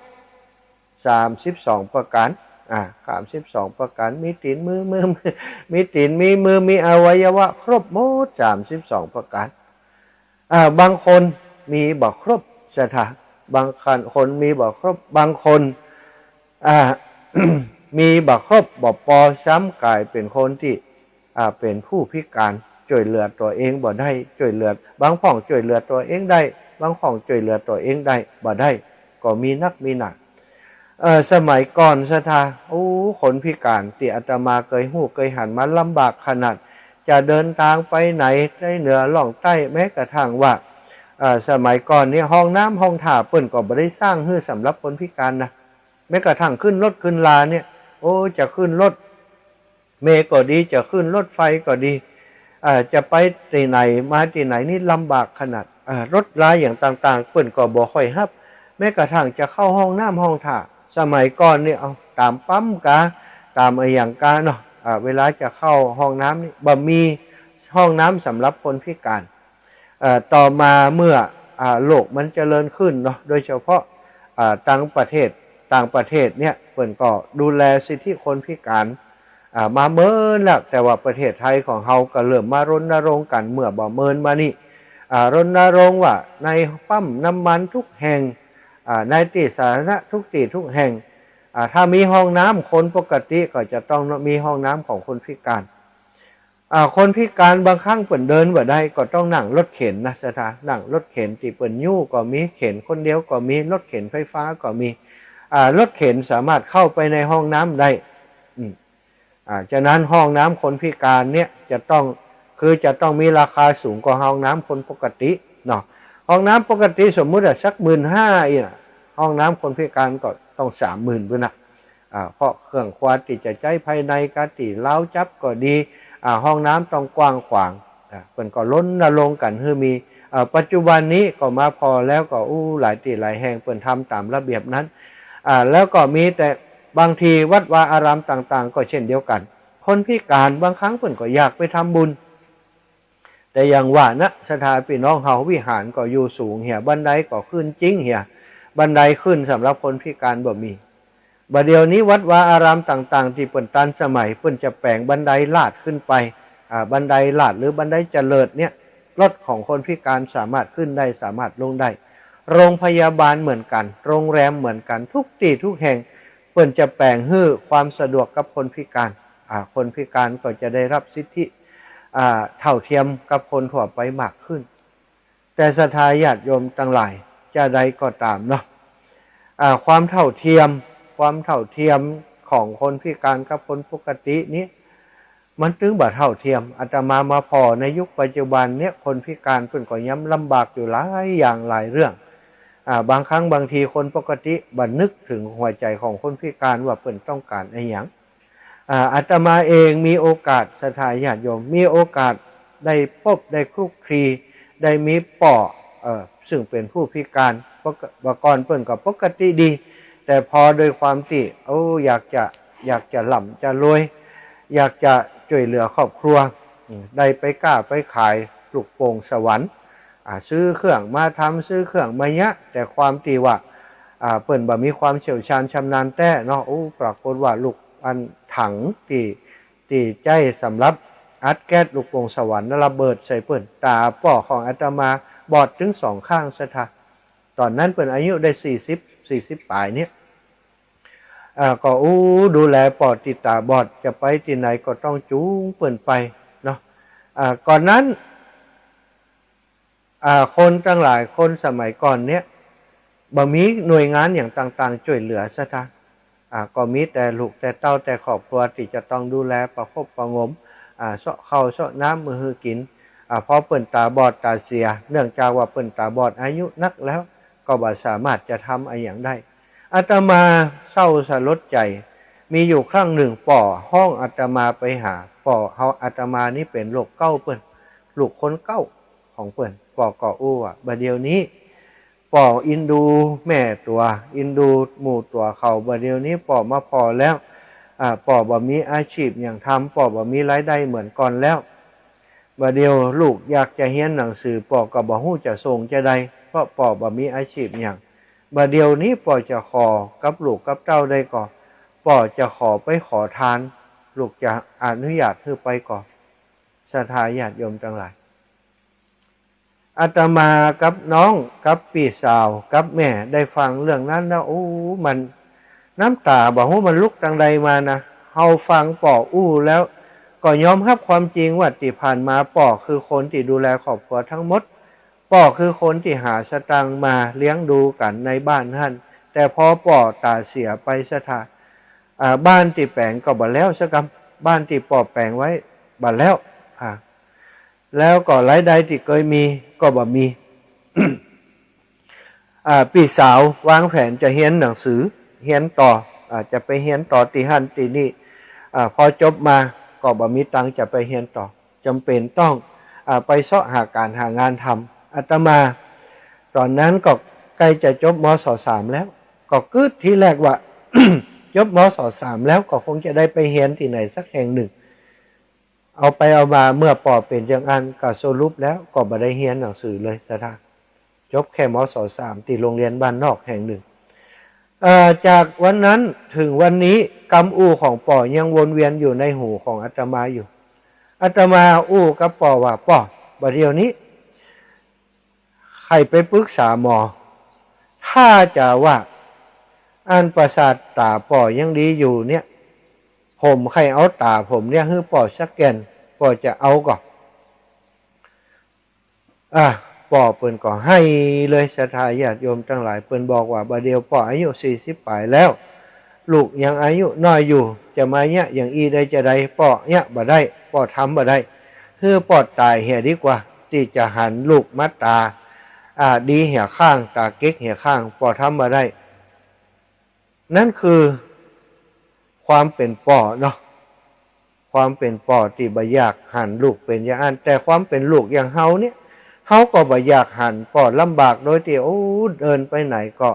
สามสิบสอง ประก๋าน อ่า สามสิบสอง ประก๋าน มีตี๋น มือ มือ มีตี๋น มีมือ มีอวัยวะครบหมด สามสิบสอง ประก๋าน อ่า บางคนมีบ่ครบ ศรัทธา บางคนมีบ่ครบ บางคน อ่า มีบ่ครบ บ่ปอ ซ้ำก๋ายเป๋นคนตี้ อ่า เป๋นผู้พิก๋าน จ้วยเหลือตั๋วเองบ่ได้ จ้วยเหลือ บางพ่องจ้วยเหลือตั๋วเองได้ บางพ่องจ้วยเหลือตั๋วเองได้ บ่ได้ ก็มีนักมีหนา เอ่อ สมัยก่อน ศรัทธา โอ้ คนพิก๋านตี้อาตมาเกยฮู้เกยหันมาลำบากขนาด จะเดินตางไปไหน ใต้เหนือล่องใต้ แม้กระทั่งว่า เอ่อ สมัยก่อนเนี่ย ห้องน้ำห้องถ่าเปิ้นก็บ่ได้สร้างหื้อสำหรับคนพิก๋านนะ แม้กระทั่งขึ้นรถขึ้นลาเนี่ย โอ้ จะขึ้นรถเมล์ก็ดี จะขึ้นรถไฟก็ดี เอ่อ จะไปตี้ไหนมาตี้ไหนนี่ลำบากขนาด เอ่อ รถลาอย่างต่างๆ เปิ้นก็บ่ค่อยฮับ แม้กระทั่งจะเข้าห้องน้ำห้องถ่า สมัยก่อนเนี่ย เอา ต๋ามปั๊มกา ต๋ามอะหยังกาเนาะ อ่า เวลาจะเข้าห้องน้ำนี่ บ่มีห้องน้ำสำหรับคนพิก๋าน เอ่อ ต่อมาเมื่อ อ่า โลกมันเจริญขึ้นเนาะ โดยเฉพาะ อ่า ต่างประเทศ ต่างประเทศเนี่ย เปิ้นก็ดูแลสิทธิคนพิก๋าน อ่า มาเมินแล้ว แต่ว่าประเทศไทยของเฮาก็เริ่มมารณรงค์กั๋นเมื่อบ่เมินมานี่ อ่า รณรงค์ว่าในปั๊มน้ำมันทุกแห่ง อ่า ในตี้สาธารณะทุกตี้ทุกแห่ง อ่า ถ้ามีห้องน้ำคนปกติก็จะต้องมีห้องน้ำของคนพิก๋าน อ่า คนพิก๋านบางครั้งเปิ้นเดินบ่ได้ ก็ต้องนั่งรถเข็นนะ ศรัทธา นั่งรถเข็นตี้เปิ้นยู้ก็มี เข็นคนเดียวก็มี รถเข็นไฟฟ้าก็มี อ่า รถเข็นสามารถเข้าไปในห้องน้ำได้ อืม อ่า ฉะนั้นห้องน้ำคนพิก๋านเนี่ยจะต้อง คือจะต้องมีราคาสูงกว่าห้องน้ำคนปกติเนาะ ห้องน้ำปกติสมมุติอะสักหมื่นห้าเองอะ ห้องน้ำคนพิก๋านก็ต้องสามหมื่นพุ้นนะ อ่า เพราะเครื่องครัวตี้จะใจ๊ภายในกาตี้ราวจั๊บก็ดี อ่า ห้องน้ำต้องกว้างขวาง อ่า เปิ้นก็รณรงค์กั๋นหื้อมี อ่า ปัจจุบันนี้ก็มาผ่อแล้วก็ อู้ หลายตี้หลายแห่งเปิ้นทำต๋ามระเบียบนั้น อ่า แล้วก็มีแต่บางทีวัดวาอารามต่างๆ ก็เช่นเดียวกั๋น คนพิก๋านบางครั้งเปิ้นก็อยากไปทำบุญ แต่อย่างว่านะ ศรัทธาปี้น้องเฮา วิหารก็อยู่สูงเหีย บันไดก็ขึ้นจิ๊งเหีย บันไดขึ้นสำหรับคนพิก๋านบ่มี บ่าเดี่ยวนี้วัดวาอารามต่างๆ ตี้เปิ้นตันสมัย เปิ้นจะแป๋งบันไดลาดขึ้นไป อ่า บันไดลาดหรือบันไดจะเลิดเนี่ย รถของคนพิก๋านสามารถขึ้นได้ สามารถลงได้ โรงพยาบาลเหมือนกั๋น โรงแรมเหมือนกั๋น ทุกตี้ทุกแห่ง เปิ้นจะแป๋งหื้อความสะดวกกับคนพิก๋าน อ่า คนพิก๋านก็จะได้ฮับสิทธิ อ่า เท่าเทียมกับคนทั่วไปมากขึ้น แต่ศรัทธาญาติโยมตังหลาย จาใดก็ต๋ามเนาะ อ่า ความเท่าเทียม ความเท่าเทียมของคนพิก๋านกับคนปกตินี้ มันตึงบ่เท่าเทียม อาตมามาผ่อในยุคปัจจุบันเนี่ย คนพิก๋านเปิ้นก็ยังลำบากอยู่หลายอย่างหลายเรื่อง อ่า บางครั้งบางทีคนปกติบ่นึกเถิงหัวใจ๋ของคนพิก๋านว่าเปิ้นต้องก๋านอะหยัง อ่า อาตมาเองมีโอกาส ศรัทธาญาติโยม มีโอกาสได้ปบ ได้คลุกคลี ได้มีป้อ อ่อ ซึ่งเป๋นผู้พิก๋าน ปก- เมื่อก่อนเปิ้นก็ปกติดี แต่พอโดยความตี้ โอ้ อยากจะ อยากจะร่ำจะรวย อยากจะจ้วยเหลือครอบครัว อืม ได้ไปก้าไปขายลูกโป่งสวรรค์ อ่า ซื้อเครื่องมาทำ ซื้อเครื่องมาเยียะ แต่ความตี้ว่า อ่า เปิ้นบ่มีความเชี่ยวชาญชำนาญแต๊เนาะ โอ้ ปรากฏว่าลูกอันถังตี้ ตี้ใจ๊สำหรับอัดแก๊สลูกโป่งสวรรค์นั้นระเบิดใส่เปิ้น ต๋าป้อของอาตมาบอดตึงสองข้างศรัทธา ต๋อนนั้นเปิ้นอายุได้สี่สิบ สี่สิบป๋ายเนี่ย อ่า ก็อู้ดูแลป้อตี้ต๋าบอด จะไปตี้ไหนก็ต้องจูงเปิ้นไปเนาะ อ่า ก่อนนั้น อ่า คนตังหลายคนสมัยก่อนเนี่ย บ่มีหน่วยงานหยังต่างๆ จ้วยเหลือศรัทธา อ่า ก็มีแต่ลูกแต่เต้าแต่ครอบครัวตี้จะต้องดูแลประคบประหงม อ่า เซาะข้าวเซาะน้ำมาหื้อกิ๋น อ่า พอเปิ้นต๋าบอดต๋าเสีย เนื่องจากว่าเปิ้นต๋าบอดอายุนักแล้ว ก็บ่สามารถจะทำอะหยังได้ อาตมาเศร้าสลดใจ๋ มีอยู่ครั้งนึ่งป้อฮ้องอาตมาไปหา ป้อเฮา อาตมานี่เป๋นลูกเก๊าเปิ้น ลูกคนเก๊าของเปิ้น ป้อก็อู้ว่า บ่าเดี่ยวนี้ ป้ออินดูแม่ตั๋ว อินดูหมู่ตั๋วเขา บ่าเดี่ยวนี้ป้อมาผ่อแล้ว อ่า ป้อบ่มีอาชีพหยังทำ ป้อบ่มีรายได้เหมือนก่อนแล้ว บ่าเดี่ยวลูกอยากจะเฮียนหนังสือ ป้อก็บ่ฮู้จะส่งจาใด เพราะป้อบ่มีอาชีพหยัง บ่าเดี่ยวนี้ป้อจะขอกับลูกกับเต้าได้ก่อ ป้อจะขอไปขอทาน ลูกจะอนุญาตหื้อไปก่อ ศรัทธาญาติโยมตังหลาย อาตมากับน้องกับปี้สาวกับแม่ได้ฟังเรื่องนั้นแล้ว โอ้ มันน้ำต๋าบ่ฮู้มันลุกตังใดมานะ เฮาฟังป้ออู้แล้ว ก็ยอมฮับความจริงว่าตี้ผ่านมาป้อคือคนตี้ดูแลครอบครัวทั้งหมด ป้อคือคนตี้หาสตางค์มาเลี้ยงดูกั๋นในบ้านหั้น แต่พอป้อต๋าเสียไปศรัทธา อ่า บ้านตี้แป๋งก็บ่แล้วสักกำ บ้านตี้ป้อแป๋งไว้บ่แล้ว อ่า แล้วก็รายได้ตี้เกยมีก็บ่มี อ่า ปี้สาววางแผนจะเฮียนหนังสือ เฮียนต่อ อ่า จะไปเฮียนต่อตี้หั้นตี้นี่ อ่า พอจบมาก็บ่มีตังค์จะไปเฮียนต่อ จ๋ำเป๋นต้อง อ่า ไปเซาะหาก๋านหางานทำ อาตมาต๋อนนั้นก็ใก้จะจบ ม.ศ. สามแล้ว ก็กึ๊ดทีแรกว่า จบ ม.ศ. สามแล้วก็คงจะได้ไปเฮียนตี้ไหนสักแห่งนึ่ง เอาไปเอามาเมื่อป้อเป๋นอย่างอั้นก็สรุปแล้วก็บ่ได้เฮียนหนังสือเลยศรัทธา จบแค่ ม.ศ. สาม ตี้โรงเรียนบ้านนอกแห่งนึ่ง เอ่อ จากวันนั้นเถิงวันนี้ กำอู้ของป้อยังวนเวียนอยู่ในหูของอาตมาอยู่ อาตมาอู้กับป้อว่า ป้อ บ่าเดี่ยวนี้ ใค่ไปปรึกษาหมอ ถ้าจะว่าอันประสาทต๋าป้อยังดีอยู่เนี่ย ผมใค่เอาต๋าผมเนี่ยหื้อป้อสักแก่น ป้อจะเอาก่อ อ่ะ ป้อเปิ้นก็ไห้เลย ศรัทธาญาติโยมตังหลาย เปิ้นบอกว่า บ่าเดี่ยวป้ออายุสี่สิบป๋ายแล้ว ลูกยังอายุน้อยอยู่ จะมาเยียะอย่างอี้ได้จาใด ป้อเยียะบ่ได้ ป้อทำบ่ได้ หื้อป้อต๋ายเหียดีกว่า ตี้จะหันลูกมาต๋า อ่า ดีเหียข้าง ต๋าเก๊กเหียข้าง ป้อทำบ่ได้ นั้นคือความเป๋นป้อเนาะ ความเป๋นป้อตี้บ่อยากหันลูกเป๋นอย่างอั้น แต่ความเป๋นลูกอย่างเฮาเนี่ย เฮาก็บ่อยากหันป้อลำบาก โดยตี้ โอ้ เดินไปไหนก็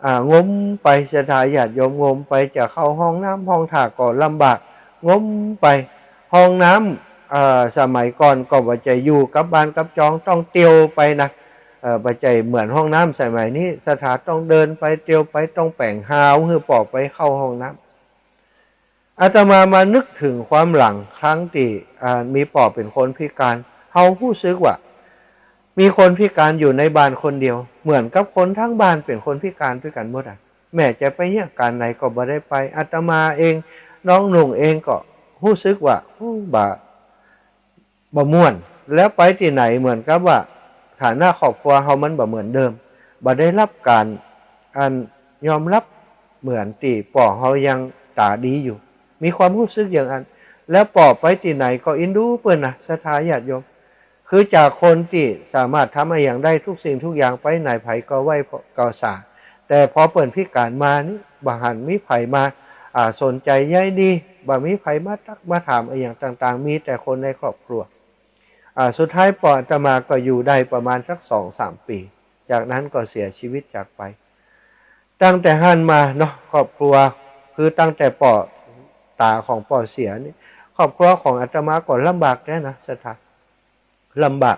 อ่า งมไป ศรัทธาญาติโยม งมไป จะเข้าห้องน้ำห้องท่าก็ลำบาก งมไป ห้องน้ำ เอ่อ สมัยก่อนก็บ่ใจ้อยู่กับบ้านกับจอง ต้องเตียวไปนะ เอ่อ บ่ใจ้เหมือนห้องน้ำสมัยนี้ ศรัทธาต้องเดินไป เตียวไป ต้องแป๋งฮาวหื้อป้อไปเข้าห้องน้ำ อาตมามานึกเถิงความหลังครั้งตี้ อ่า มีป้อเป๋นคนพิก๋าน เฮาฮู้สึกว่า มีคนพิก๋านอยู่ในบ้านคนเดียว เหมือนกับคนทั้งบ้านเป๋นคนพิก๋านตวยกั๋นหมดอะ แม่จะไปเยียะก๋านไหนก็บ่ได้ไป อาตมาเอง น้องหนุ่งเองก็ฮู้สึกว่า อู้ บ่ บ่ม่วน แล้วไปตี้ไหนเหมือนกับว่าฐานะครอบครัวเฮามันบ่เหมือนเดิม บ่ได้ฮับก๋านอันยอมฮับเหมือนตี้ป้อเฮายังต๋าดีอยู่ มีความฮู้สึกอย่างอั้น แล้วป้อไปตี้ไหนก็อินดูเปิ้นนะ ศรัทธาญาติโยม คือจากคนตี้สามารถทำอะหยังได้ทุกสิ่งทุกอย่าง ไปไหนใผก็ไหว้ก็สา แต่พอเปิ้นพิก๋านมานี่ บ่หันมีใผมา อ่า สนใจ๋ใยดี บ่มีใผมาตั๊กมาถามอะหยังต่างๆ มีแต่คนในครอบครัว อ่า สุดท้ายป้ออาตมาก็อยู่ได้ประมาณสักสองสามปี๋ จากนั้นก็เสียชีวิตจากไป ตั้งแต่หั้นมาเนาะ ครอบครัว คือตั้งแต่ป้อต๋าของป้อเสียนี่ ครอบครัวของอาตมาก็ลำบากแต๊นะ ศรัทธา ลำบาก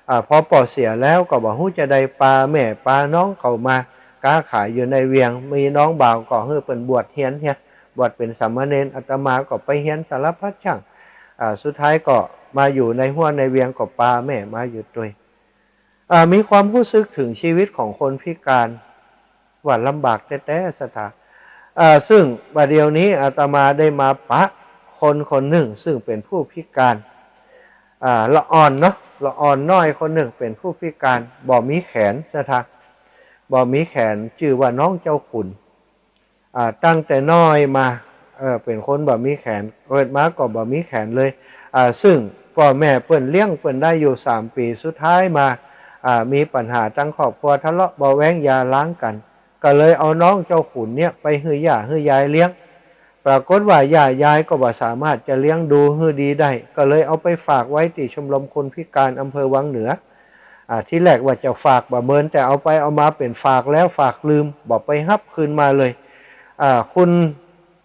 อ่า พอป้อเสียแล้วก็บ่ฮู้จะใดปาแม่ปาน้องเขามาก๊าขายอยู่ในเวียง มีน้องบ่าวก็หื้อเปิ้นบวชเฮียนเหีย บวชเป๋นสามเณร อาตมาก็ไปเฮียนสารพัดช่าง อ่า สุดท้ายก็มาอยู่ในฮั้วในเวียง ก็ปาแม่มาอยู่ตวย อ่า มีความฮู้สึกเถิงชีวิตของคนพิการ ว่าลำบากแต๊ๆ ศรัทธา อ่า ซึ่งบ่าเดี่ยวนี้อาตมาได้มาปะคนคนนึ่ง ซึ่งเป๋นผู้พิการ อ่า ละอ่อนเนาะ ละอ่อนน้อยคนนึ่งเป๋นผู้พิการ บ่มีแขน ศรัทธา บ่มีแขน จื้อว่าน้องเจ้าขุน อ่า ตั้งแต่น้อยมา เอ่อ เป๋นคนบ่มีแขน เกิดมาก็บ่มีแขนเลย อ่า ซึ่งป้อแม่เปิ้นเลี้ยงเปิ้นได้อยู่สามปี๋ สุดท้ายมา อ่า มีปัญหาตังครอบครัว ทะเลาะเบาะแว้งหย่าร้างกั๋น ก็เลยเอาน้องเจ้าขุนเนี่ยไปหื้อย่าหื้อยายเลี้ยง ปรากฏว่าย่ายายก็บ่สามารถจะเลี้ยงดูหื้อดีได้ ก็เลยเอาไปฝากไว้ตี้ชมรมคนพิการอำเภอวังเหนือ อ่า ทีแรกว่าจะฝากบ่าเมิน แต่เอาไปเอามาเป๋นฝากแล้วฝากลืม บ่ไปฮับคืนมาเลย อ่า คุณ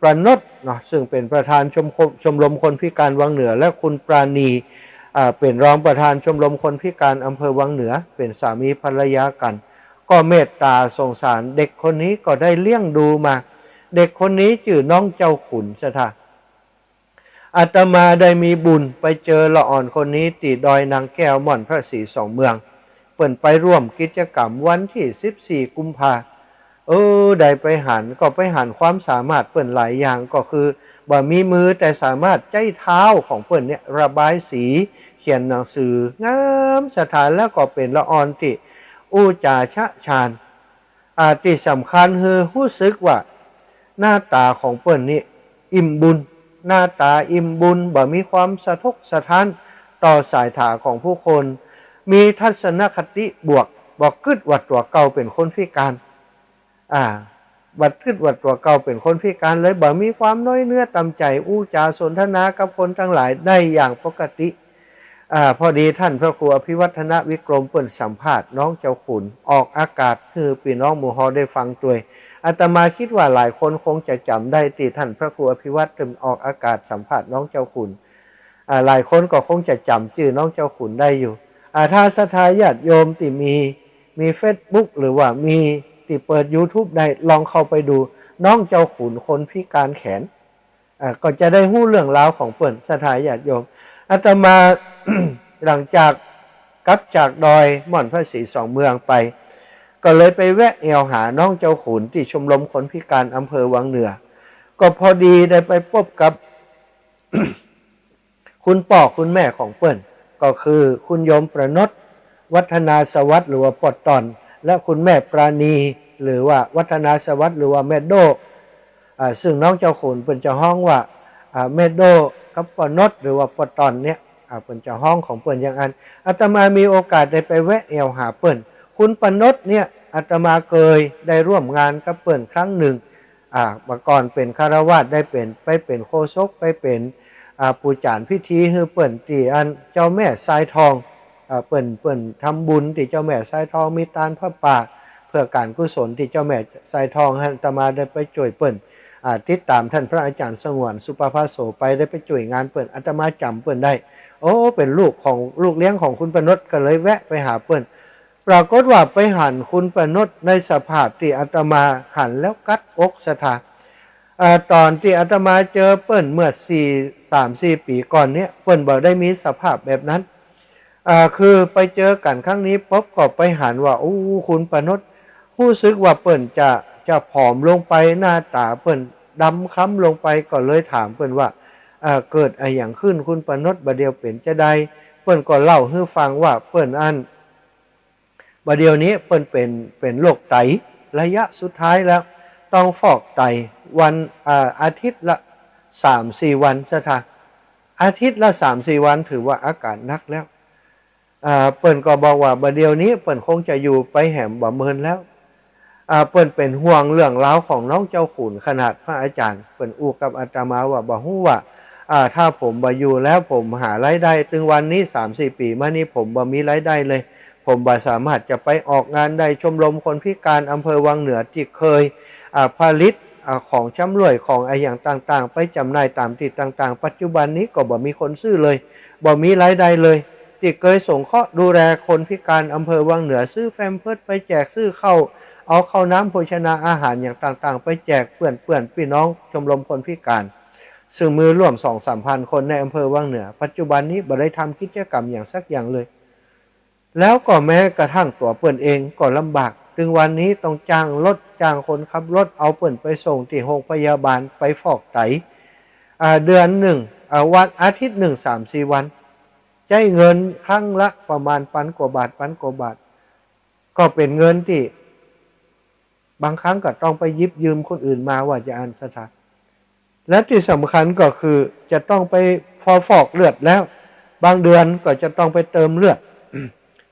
ประนดเนาะ ซึ่งเป๋นประธานชมคม ชมรมคนพิการวังเหนือ และคุณปราณี อ่า เป๋นรองประธานชมรมคนพิการอำเภอวังเหนือ เป๋นสามีภรรยากั๋น ก็เมตต๋าสงสารเด็กคนนี้ ก็ได้เลี้ยงดูมา เด็กคนนี้จื้อน้องเจ้าขุน ศรัทธา อาตมาได้มีบุญไปเจอละอ่อนคนนี้ตี้ดอยนางแก้ว ม่อนพระศรีสองเมือง เปิ้นไปร่วมกิจกรรมวันตี้สิบสี่กุมภา เออ ได้ไปหัน ก็ไปหันความสามารถเปิ้นหลายอย่าง ก็คือบ่มีมือแต่สามารถใจ๊เท้าของเปิ้นเนี่ยระบายสี เขียนหนังสืองาม ศรัทธา แล้วก็เป๋นละอ่อนตี้อู้จ๋าฉะฉาน อ่า ตี้สำคัญคือฮู้สึกว่าหน้าต๋าของเปิ้นนี่อิ่มบุญ หน้าต๋าอิ่มบุญ บ่มีความสะทกสะท้านต่อสายต๋าของผู้คน มีทัศนคติบวก บ่กึ๊ดว่าตั๋วเก่าเป๋นคนพิการ อ่า บ่กึ๊ดว่าตั๋วเก่าเป๋นคนพิการเลย บ่มีความน้อยเนื้อต่ำใจ๋ อู้จ๋าสนทนากับคนตังหลายได้อย่างปกติ อ่า พอดีท่านพระครูอภิวัฒนวิกรมเปิ้นสัมภาษณ์น้องเจ้าขุน ออกอากาศหื้อปี้น้องหมู่เฮาได้ฟังตวย อาตมากึ๊ดว่าหลายคนคงจะจ๋ำได้ตี้ท่านพระครูอภิวัฒน์เปิ้นออกอากาศสัมภาษณ์น้องเจ้าขุน อ่า หลายคนก็คงจะจ๋ำจื้อน้องเจ้าขุนได้อยู่ อ่า ถ้าศรัทธาญาติโยมตี้มี มีเฟซบุ๊ก หรือว่ามีตี้เปิดยูทูบได้ ลองเข้าไปดู น้องเจ้าขุนคนพิการแขน อ่า ก็จะได้ฮู้เรื่องราวของเปิ้น ศรัทธาญาติโยม อาตมา หลังจากกลับจากดอยม่อนพระศรีสองเมืองไป ก็เลยไปแวะแอ่วหาน้องเจ้าขุนตี้ชมรมคนพิการอำเภอวังเหนือ ก็พอดีได้ไปปบกับ คุณป้อคุณแม่ของเปิ้น ก็คือคุณโยมประนด วัฒนาสวัสดิ์ หรือว่าป้อต่อน และคุณแม่ปราณี หรือว่าวัฒนาสวัสดิ์ หรือว่าแม่โด้ อ่า ซึ่งน้องเจ้าขุนเปิ้นจะฮ้องว่า อ่า แม่โด้กับป้อนด หรือว่าป้อต่อนเนี่ย อ่า เปิ้นจะฮ้องของเปิ้นอย่างอั้น อาตมามีโอกาสได้ไปแวะแอ่วหาเปิ้น คุณประนดเนี่ย อาตมาเกยได้ร่วมงานกับเปิ้นครั้งนึ่ง อ่า เมื่อก่อนเป๋นฆราวาส ได้เป๋น ไปเป๋นโฆษก ไปเป๋น อ่า ผู้จ๋านพิธีหื้อเปิ้นตี้อันเจ้าแม่ทรายทอง อ่า เปิ้น เปิ้นทำบุญตี้เจ้าแม่ทรายทอง มีตานผ้าป่าเพื่อก๋านกุศลตี้เจ้าแม่ทรายทอง อาตมาได้ไปจ้วยเปิ้น อ่า ติดต๋ามท่านพระอาจ๋ารย์สงวน สุปภาโส ไป ได้ไปจ้วยงานเปิ้น อาตมาจ๋ำเปิ้นได้ โอ้ เป๋นลูกของ ลูกเลี้ยงของคุณประนด ก็เลยแวะไปหาเปิ้น ปรากฏว่าไปหันคุณประนดในสภาพตี้อาตมาหันแล้วกั๊ดอก ศรัทธา เอ่อ ต๋อนตี้อาตมาเจอเปิ้นเมื่อสี่ สามสี่ปี๋ก่อนเนี่ย เปิ้นบ่ได้มีสภาพแบบนั้น เอ่อ คือไปเจอกั๋นครั้งนี้ปุ๊บก็ไปหันว่า อู้ คุณประนด ฮู้สึกว่าเปิ้นจะ จะผอมลงไป หน้าต๋าเปิ้นดำคล้ำลงไป ก็เลยถามเปิ้นว่า เอ่อ เกิดอะหยังขึ้นคุณประนด บ่าเดี่ยวเป๋นจาใด เปิ้นก็เล่าหื้อฟังว่าเปิ้นอั้น บ่าเดี่ยวนี้เปิ้นเป๋น เป๋นโรคไตระยะสุดท้ายแล้ว ต้องฟอกไตวัน อ่า อาทิตย์ละสามสี่วัน ศรัทธา อาทิตย์ละสามสี่วันถือว่าอาก๋ารหนักแล้ว อ่า เปิ้นก็บอกว่าบ่าเดี่ยวนี้เปิ้นคงจะอยู่ไปแหมบ่เมินแล้ว อ่า เปิ้นเป๋นห่วงเรื่องราวของน้องเจ้าขุนขนาด พระอาจ๋ารย์เปิ้นอู้กับอาตมาว่า บ่ฮู้ว่า อ่า ถ้าผมบ่อยู่แล้ว ผมหารายได้ ตึงวันนี้สามสี่ปี๋มานี้ ผมบ่มีรายได้เลย ผมบ่สามารถจะไปออกงานได้ ชมรมคนพิการอำเภอวังเหนือตี้เกย อ่า ผลิต อ่า ของชำร่วย ของอะหยังต่างๆ ไปจ๋ำหน่ายต๋ามตี้ต่างๆ ปัจจุบันนี้ก็บ่มีคนซื้อเลย บ่มีรายได้เลย ตี้เกยสงเคราะห์ดูแลคนพิการอำเภอวังเหนือ ซื้อแพมเพิร์สไปแจก ซื้อข้าว เอาข้าวน้ำโภชนาอาหารหยังต่างๆ ไปแจกเปื้อนๆ ปี้น้องชมรมคนพิการ ซึ่งมีร่วมสองสามพันคนในอำเภอวังเหนือ ปัจจุบันนี้บ่ได้ทำกิจกรรมหยังสักอย่างเลย แล้วก็แม้กระทั่งตั๋วเปิ้นเองก็ลำบาก ตึงวันนี้ต้องจ้างรถ จ้างคนขับรถเอาเปิ้นไปส่งตี้โฮงพยาบาล ไปฟอกไต อ่า เดือนนึ่ง อ่า วัน อาทิตย์นึ่งสามสี่วัน ใจ๊เงินครั้งละประมาณปันกว่าบาท ปันกว่าบาท ก็เป๋นเงินตี้บางครั้งก็ต้องไปหยิบยืมคนอื่นมา ว่าจะอั้นซะเถาะ และตี้สำคัญก็คือจะต้องไป พอฟอกเลือดแล้ว บางเดือนก็จะต้องไปเติมเลือด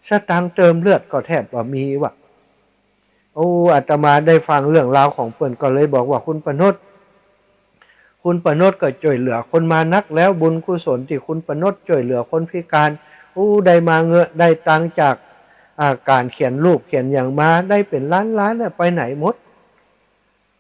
สตางค์เติมเลือดก็แทบบ่มีวะ โอ้ อาตมาได้ฟังเรื่องราวของเปิ้นก็เลยบอกว่า คุณประนด คุณประนดก็จ้วยเหลือคนมานักแล้ว บุญกุศลตี้คุณประนดจ้วยเหลือคนพิการ อู้ ได้มาเงอะ ได้ตังค์จาก อ่า ก๋านเขียนรูปเขียนหยังมา ได้เป๋นล้านๆ น่ะ ไปไหนหมด